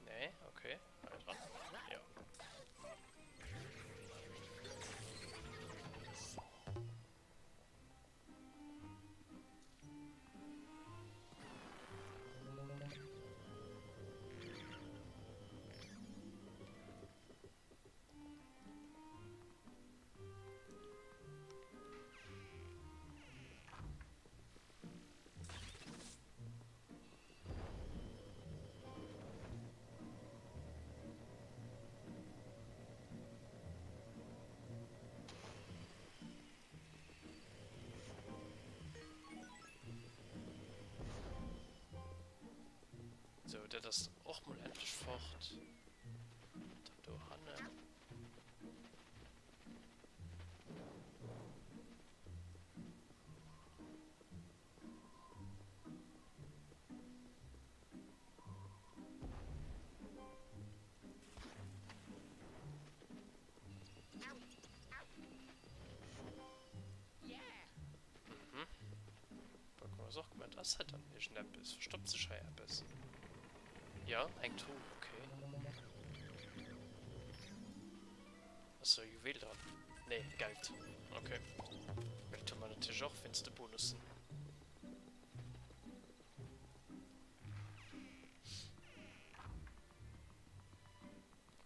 Nee, okay. Hei dran. Jo. Sou, dat ass dann och mol endlech fort. Dann do hannen. Mhm. Pokémon ass och gemellt. Ass hei dann iergendeppes? Verstoppt sech hei eppes? Jo, eng Truh, okay. Ass do e Juwel dran? Nee, Geld. Okay. Geld hu mer natierlech och wéinst de Bonussen.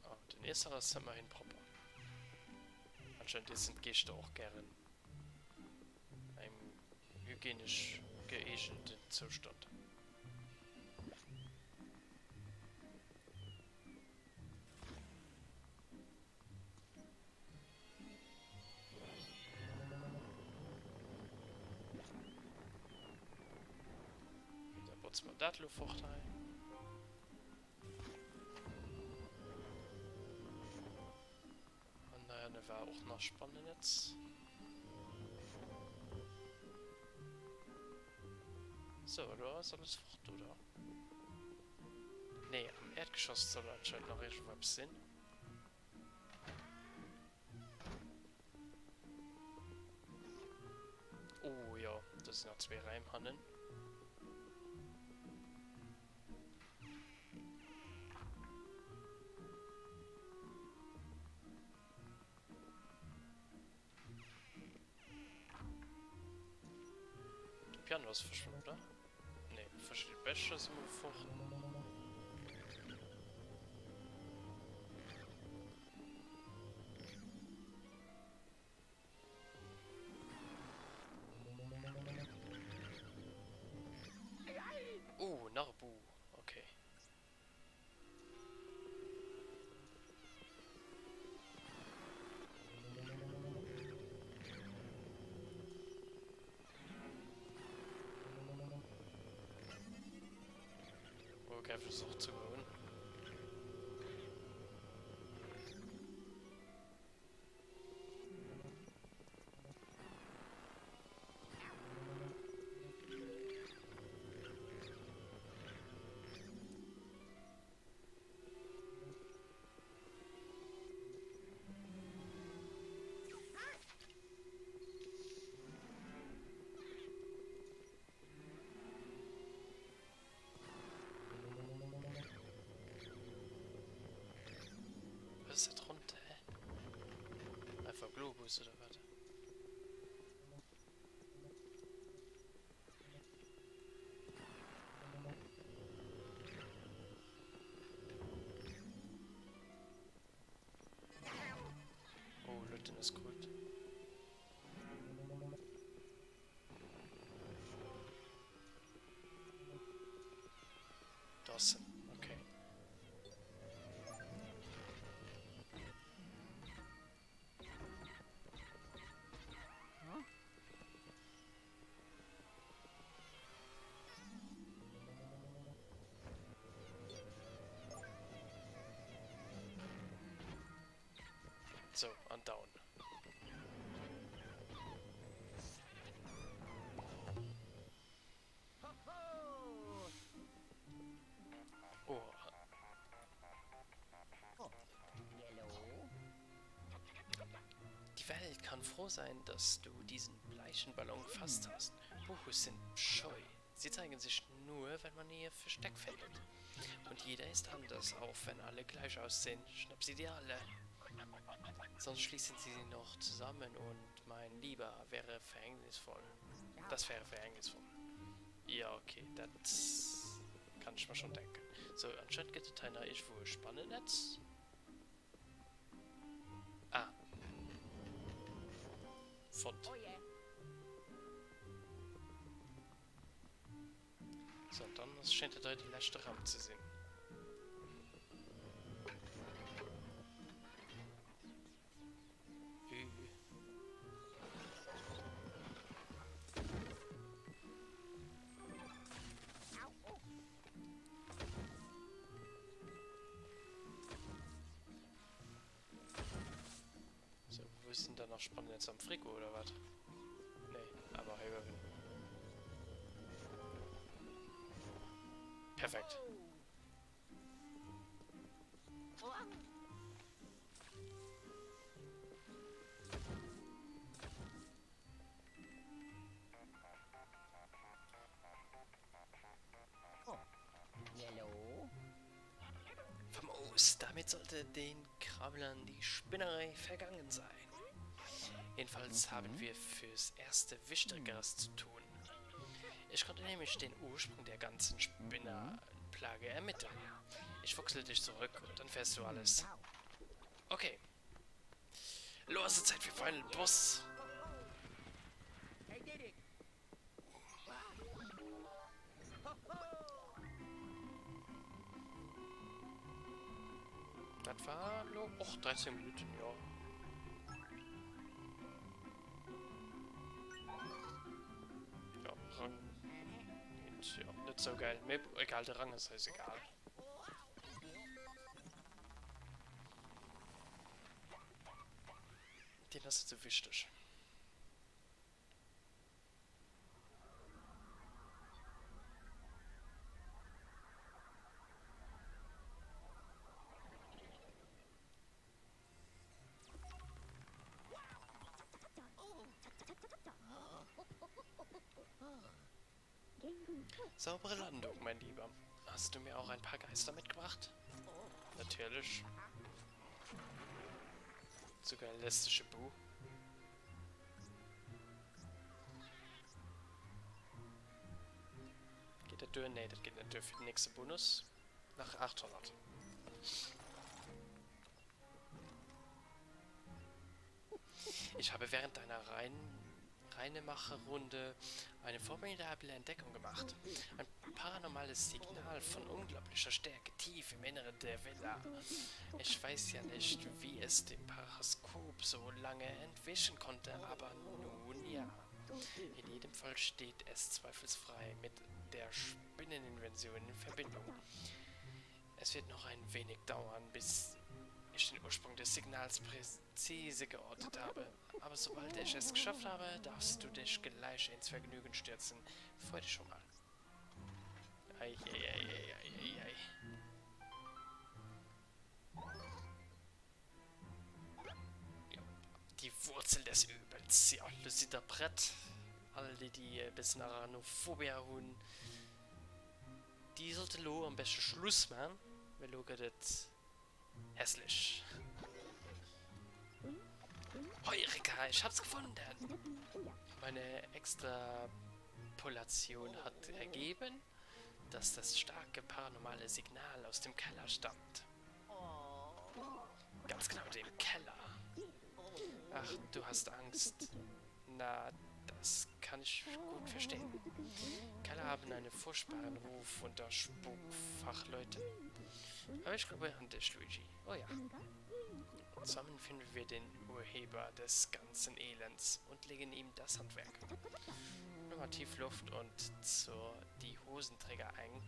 Oh, den Iesser ass ëmmerhin propper. Anscheinend iessen d'Geeschter och gären engem hygienesch gëeegenten Zoustand. Da botze mer dat elo fort hei. An heihanne war och nach Spannennetz. Sou, elo ass alles fort, oder? Nee, am Äerdgeschoss soll anscheinend nach iergendwou eppes sinn. Oh jo, do sinn nach zwee Räim hannen. De Piano ass verschwonn, oder? Nee, verschidde Becher si mol fort. Oh, nach e Bu. Okay. Oh, gräifen se och souguer un. Was ist da drunter, hä? Einfach Globus oder was? Oh, Lütten ist gut. Do ass en, okay. So, an down. Oh. Die Welt kann froh sein, dass du diesen bleichen Ballon gefasst hast. Buhus sind scheu. Sie zeigen sich nur, wenn man ihr Versteck findet. Und jeder ist anders, auch wenn alle gleich aussehen. Schnapp sie dir alle. Sonst schließen sie sie noch zusammen und mein Lieber wäre verhängnisvoll. Das wäre verhängnisvoll. Ja, okay, dat kann ech mer schon denken. So, anscheinend gëtt et hei nach iergendwou e Spannennetz. Ah. Fonnt. So, an dann ass, schéint dat hei de leschte Raum ze sinn. Ü. mer Spannennetz am Frigo oder wat? Nee, awer hei uewen. Perfekt. Famos, damit sollte den Krabblern die Spinnerei vergangen sein. Jedenfalls haben wir fürs erste Wichtigeres zu tun. Ich konnte nämlich den Ursprung der ganzen Spinnerplage ermitteln. Ich fuchsle dich zurück und dann fährst du alles. Okay. Lo ass et Zäit fir Final Boss. Dat war lo och 13 Minuten, jo. Jo, Rang eent, jo, net sou geil. Mee egal, de Rang ass eis egal. Deen ass net sou wichteg. Saubere Landung, mein Lieber. Hast du mir auch ein paar Geister mitgebracht? Natürlich. Sogar lästige Bu. Geet dat duer? Nee, dat geet net duer fir den nächste Bonus. Nach 800. Ich habe während deiner Rein Reinemacherrunde eine formidable Entdeckung gemacht. Ein paranormales Signal von unglaublicher Stärke tief im Inneren der Villa. Ich weiß ja nicht, wie es dem Paraskop so lange entwischen konnte, aber nun ja. In jedem Fall steht es zweifelsfrei mit der Spinneninvention in Verbindung. Es wird noch ein wenig dauern, bis ich den Ursprung des Signals präzise geortet habe. Aber sobald ich es geschafft habe, darfst du dich gleich ins Vergnügen stürzen. Freu dich schon mal. Eieieiei. Jo, die Wurzel des Übels. Jo, lo sidd der prett. All déi, déi e bëssen Arachnophobia hunn, déi sollte lo am beschte Schluss man, well lo gëtt et hässlech. Heureka, ich hab's gefunden! Meine Extrapolation hat ergeben, dass das starke paranormale Signal aus dem Keller stammt. Ganz genau, dem Keller. Ach, du hast Angst. Na, das kann ich gut verstehen. Keller haben einen furchtbaren Ruf unter Spukfachleuten. Aber ich glaube an dich, Luigi. Oh ja. Zusammen finden wir den Urheber des ganzen Elends und legen ihm das Handwerk. Nochmal tief Luft und zur die Hosenträger eng.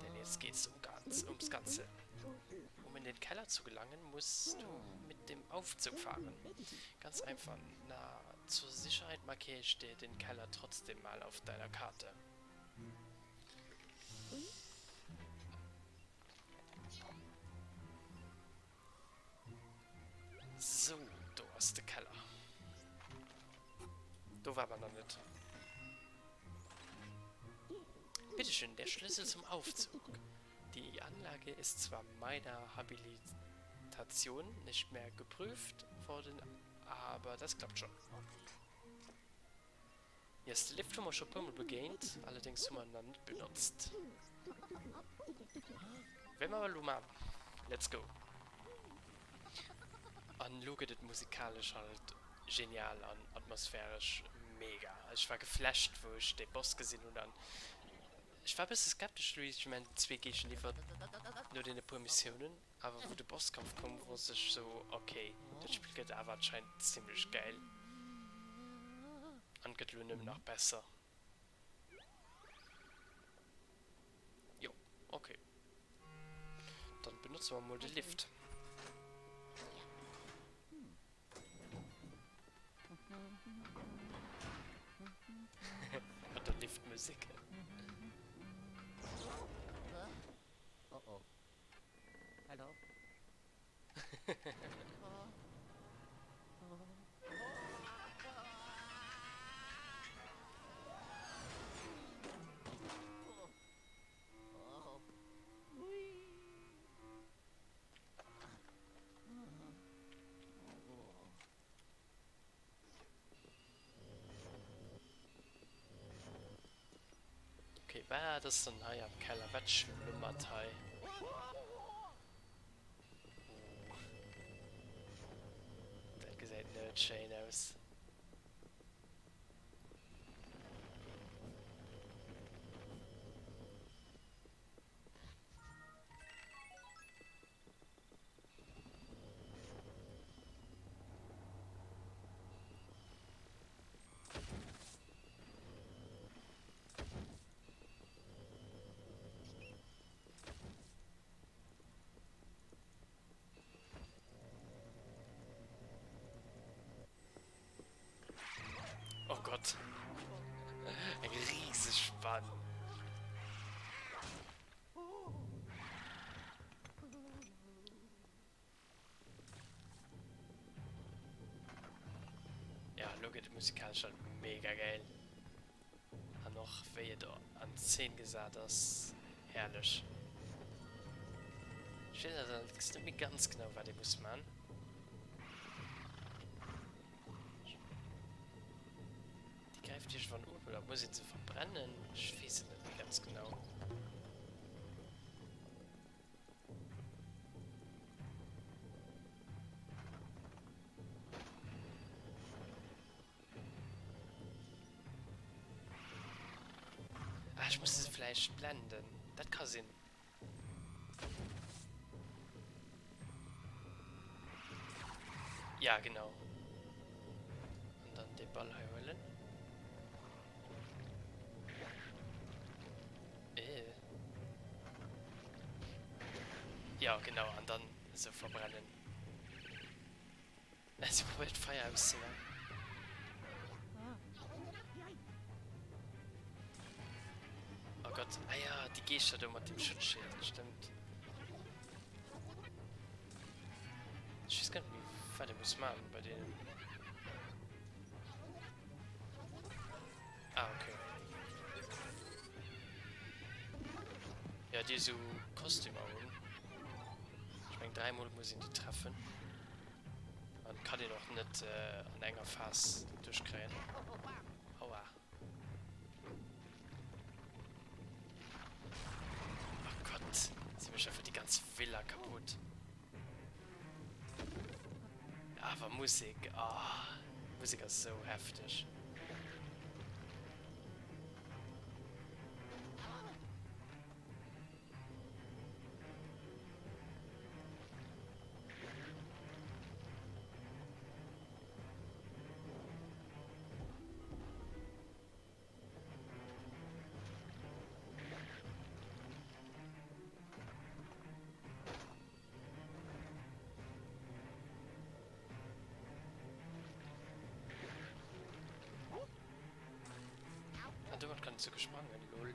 Denn jetzt geht's um ganz, ums Ganze. Um in den Keller zu gelangen, musst du mit dem Aufzug fahren. Ganz einfach. Na, zur Sicherheit markiere ich dir den Keller trotzdem mal auf deiner Karte. Sou, do ass de Keller. Do war mer nach net. Bitteschön, der Schlüssel zum Aufzug. Die Anlage ist zwar meiner Habilitation nicht mehr geprüft worden, aber das klappt schon. Yes, de Lift hu mer scho puer mol begéint, allerdéngs hu mer en nach net benotzt. Wäerte mer awer elo man. Let's go! An elo gëtt et musikalesch halt genial an atmosphäresch mega. Ech war geflasht wou ech dee Boss gesinn hunn an ech war e bësse skeptesch Luigi's Mansion 2 géigeniwwer no deene puer Missiounen. Awer wou de Bosskampf koum wosst ech sou ok dat Spill gëtt awer anscheinend zimlech gäil an gëtt elo nëmmen nach besser. Jo ok dann benotze mer mol de Lift. Wat ass dann hei am Keller? Wat schlummert hei? Ooh. Dat gesäit net schéin aus. Oh Gott. Eng rieseg Spann. Ja, elo gëtt et musikalesch halt mega gäil. An och wéi et an Zeen gesat ass, herrlech. Ech weess allerdéngs net méi ganz genau wat ee muss man. Déi gräift iergendwann un, oder muss een se verbrennen? Ech weess et net méi ganz genau. Ah, ech muss se vläicht blenden. Dat ka sinn. Ja, genau. An dann de Ball hei huelen. Äh. Ja, genau. An dann se verbrennen. Si probéiert Feier auszemaachen. Oh Gott, ah ja, déi Geeschter do mat dem Schutzschild, stëmmt. Ech weess gar net méi, wat ee muss maachen bei deenen. Ah, okay. Ja, déi esou Kostümer hunn. Ech meng, dräimol muss een déi treffen. An kann een och net an enger Phas duerchkréien. Aua. Oh Gott, si mécht einfach déi ganz Villa kaputt. Awer Musek, oh, Musek ass esou hefteg. Ah, domat kann ech souguer sprangen, lol.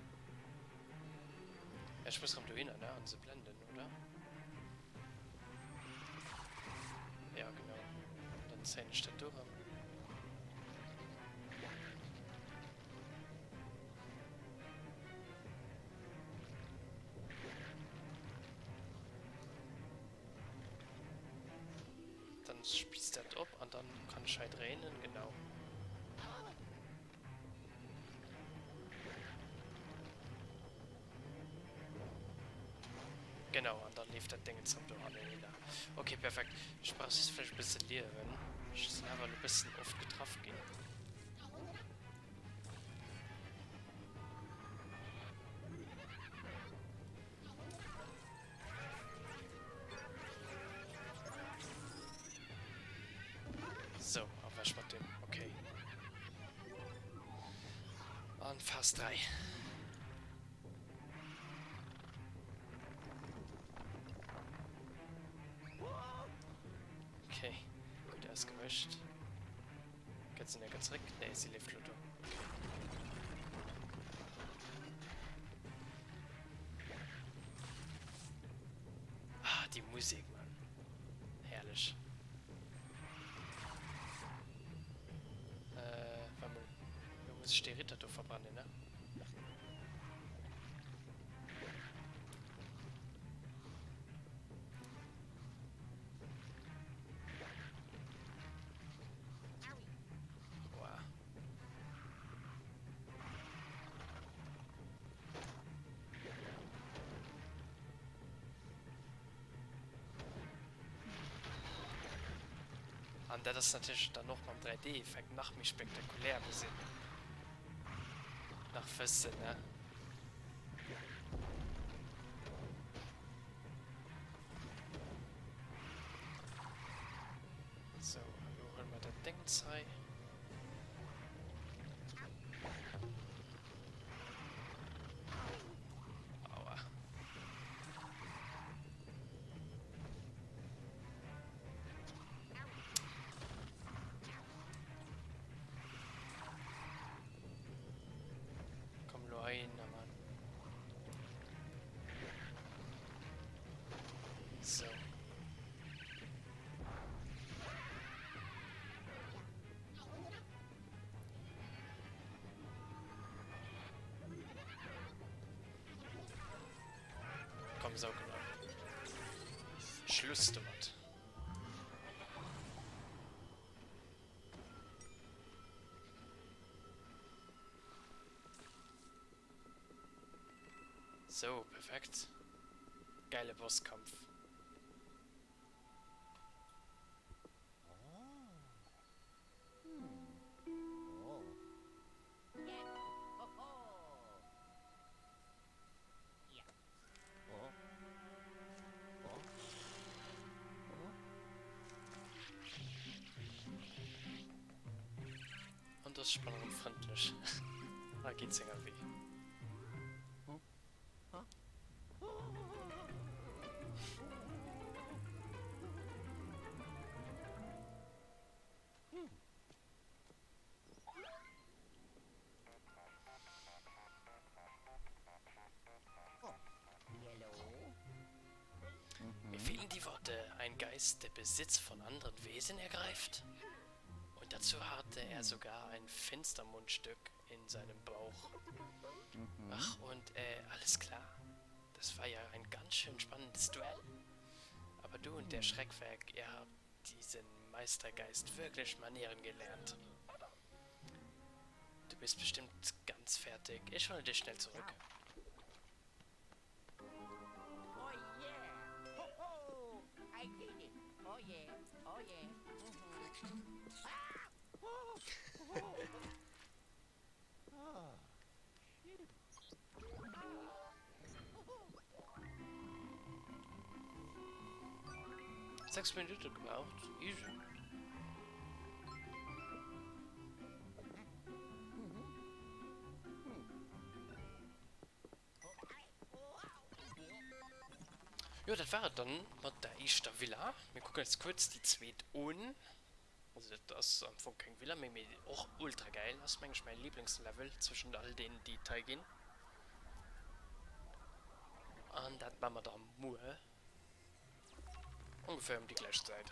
Ech muss rem dohinner, ne? An se blenden, oder? Ja, genau. Dann zéien ech dat do rem. Dann spießt dat op an dann kann ech hei dréinen, genau. Genau, an dann leeft dat Déngens erëm do hanneninner. Ok, perfekt. Ech brauch just vläicht e bësse Liewen. Ech sinn awer elo e bëssen oft getraff ginn. Sou, a wech mat deem. Ok. An Phas 3. Ok, gutt ausgewëscht. Kënnt si enker zréck? Nee, si leeft lo do. Ok. Ah, déi Musek, Mann. Herrlech. Äh, warte mal. Lo muss ech dee Ritter do verbrennen, ne? Aua. An dat ass natierlech dann och mam 3D-Effekt nach méi spektakulär, muss een nach wëssen, ne? Sou, elo huele mer dat Déngens hei. Aua. Komm elo heihinner, Mann. Sou. Komm, sau genau. Schluss domat. So, perfekt. Geile Bosskampf. An dës Spann erëm frëndlech a geet senger Wee. Mir fehlen die Worte, ein Geist, der Besitz von anderen Wesen ergreift? Und dazu hatte er sogar ein Finstermundstück in seinem Bauch. Ach, und äh, alles klar. Das war ja ein ganz schön spannendes Duell. Aber du und der Schreckwerk, ihr habt diesen Meistergeist wirklich Manieren gelernt. Du bist bestimmt ganz fertig. Ich hole dich schnell zurück. Oh yeah! Ho ho! I did it! Oh yeah! Oh yeah! Mhm. Ah! Oh! Oh! Ah! Phew. 6 Minuten gebraucht. Easy. Jo, dat war et dann mat der éischter Villa. Mir kucken eis kuerz déi zweet un. Also dat ass am Fong keng Villa méi, mee och ultra gäil. Ass meng ech mäi Liblingslevel zwëschent all deenen déi et hei ginn. An dat maa mer da muer ongeféier ëm déi gläich Zäit.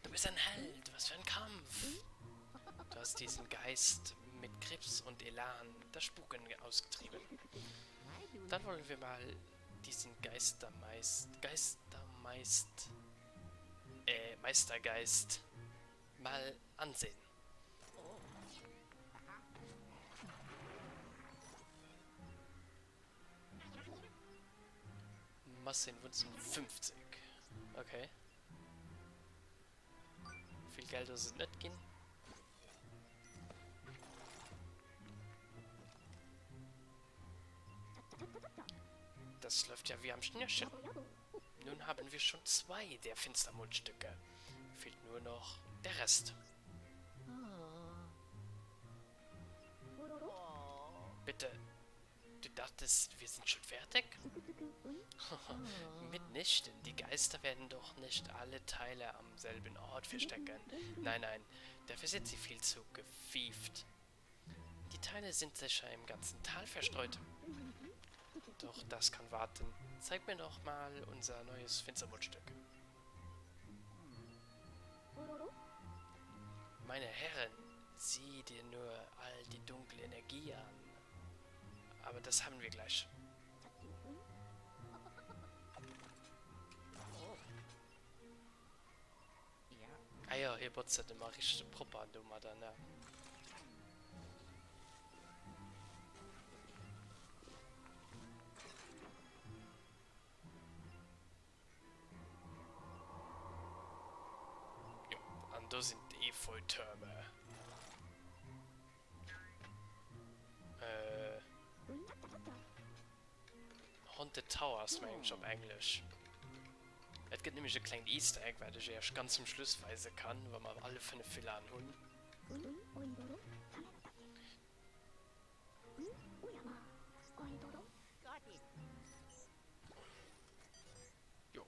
Du bist ein Held, was für ein Kampf! Du hast diesen Geist mit Grips und Elan das Spuken ausgetrieben. Dann wollen wir mal diesen Geistermeist, Geistermeist, äh, Meistergeist mal ansehen. Massenwunzen 50. Okay. Vill Geld ass et net ginn. Das läuft ja wie am Schnürchen. Nun haben wir schon zwei der Finstermundstücke. Fehlt nur noch der Rest. Bitte, du dachtest, wir sind schon fertig? Mitnichten, die Geister werden doch nicht alle Teile am selben Ort verstecken. Nein, nein, dafür sind sie viel zu gewieft. Die Teile sind sicher im ganzen Tal verstreut. Doch das kann warten. Zeig mir doch mal unser neues Finstermundstück. Meine Herren, sieh dir nur all die dunkle Energie an. Aber das haben wir gleich. Ah jo, hie botzt dat ëmmer richteg propper domadder, ne? do sinn d'Efeutürme. Äh. Haunted Towers, mengen ech op Englesch. Et gëtt nämlech e klengt Easter Egg, wat ech iech ganz zum Schluss weise kann, wa mer alle 5 Villaen hunn. Jo.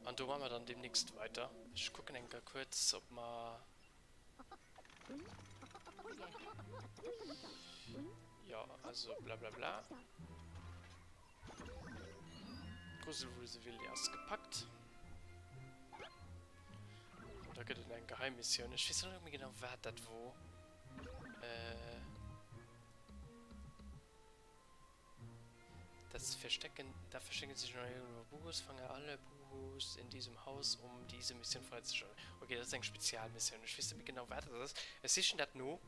An do maache mer dann demnächst weiter. Ech kucken eng Kéier kuerz, ob mer. Jo, also blablabla. Gruselwuselwilli ass gepackt. An da gëtt et eng Geheimmissioun. Ech weess net méi genau, wat dat wor. Äh. Das Verstecken, da verstecken sich noch irgendwo Buhus. Fange alle Buhus in diesem Haus, um diese Mission freizuschalten. Okay, dat ass eng Spezialmissioun. Ech weess net méi genau, wat dat ass. Ech sichen dat no.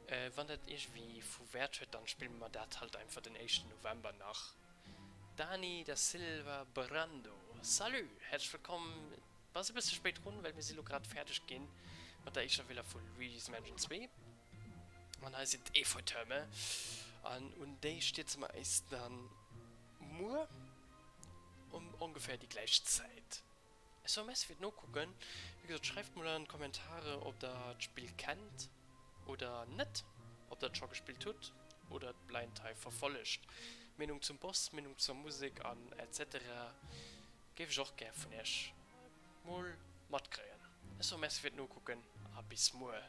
Äh, wann dat iergendwéi vu Wäert huet, dann spille mer dat halt einfach den éischten November nach. Dani da Silva Brando, Salut! Häerzlech wëllkomm. Bass e bësse spéit drun, well mir si lo grad fäerdeg ginn mat der éischter Villa vu Luigi's Mansion 2. An hei sinn d'Efeutürme. An un déi stierze mer eis dann muer um ongeféier déi gläich Zäit. Ech soe Merci fir d'Nokucken. Wéi gesot, schreift mol an d'Kommentare ob der d'Spill kennt oder net, ob der et scho gespillt hutt oder d'Blind hei verfollegt. Meenung zum Boss, Meenung zur Musek an etc. Géif ech och gär vun iech mol matkréien. Ech soe Merci fir d'Nokucken a bis muer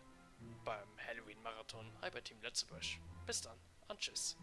beim Halloween Marathon hei bei Team Lëtzebuerg. Bis dann an tschüss.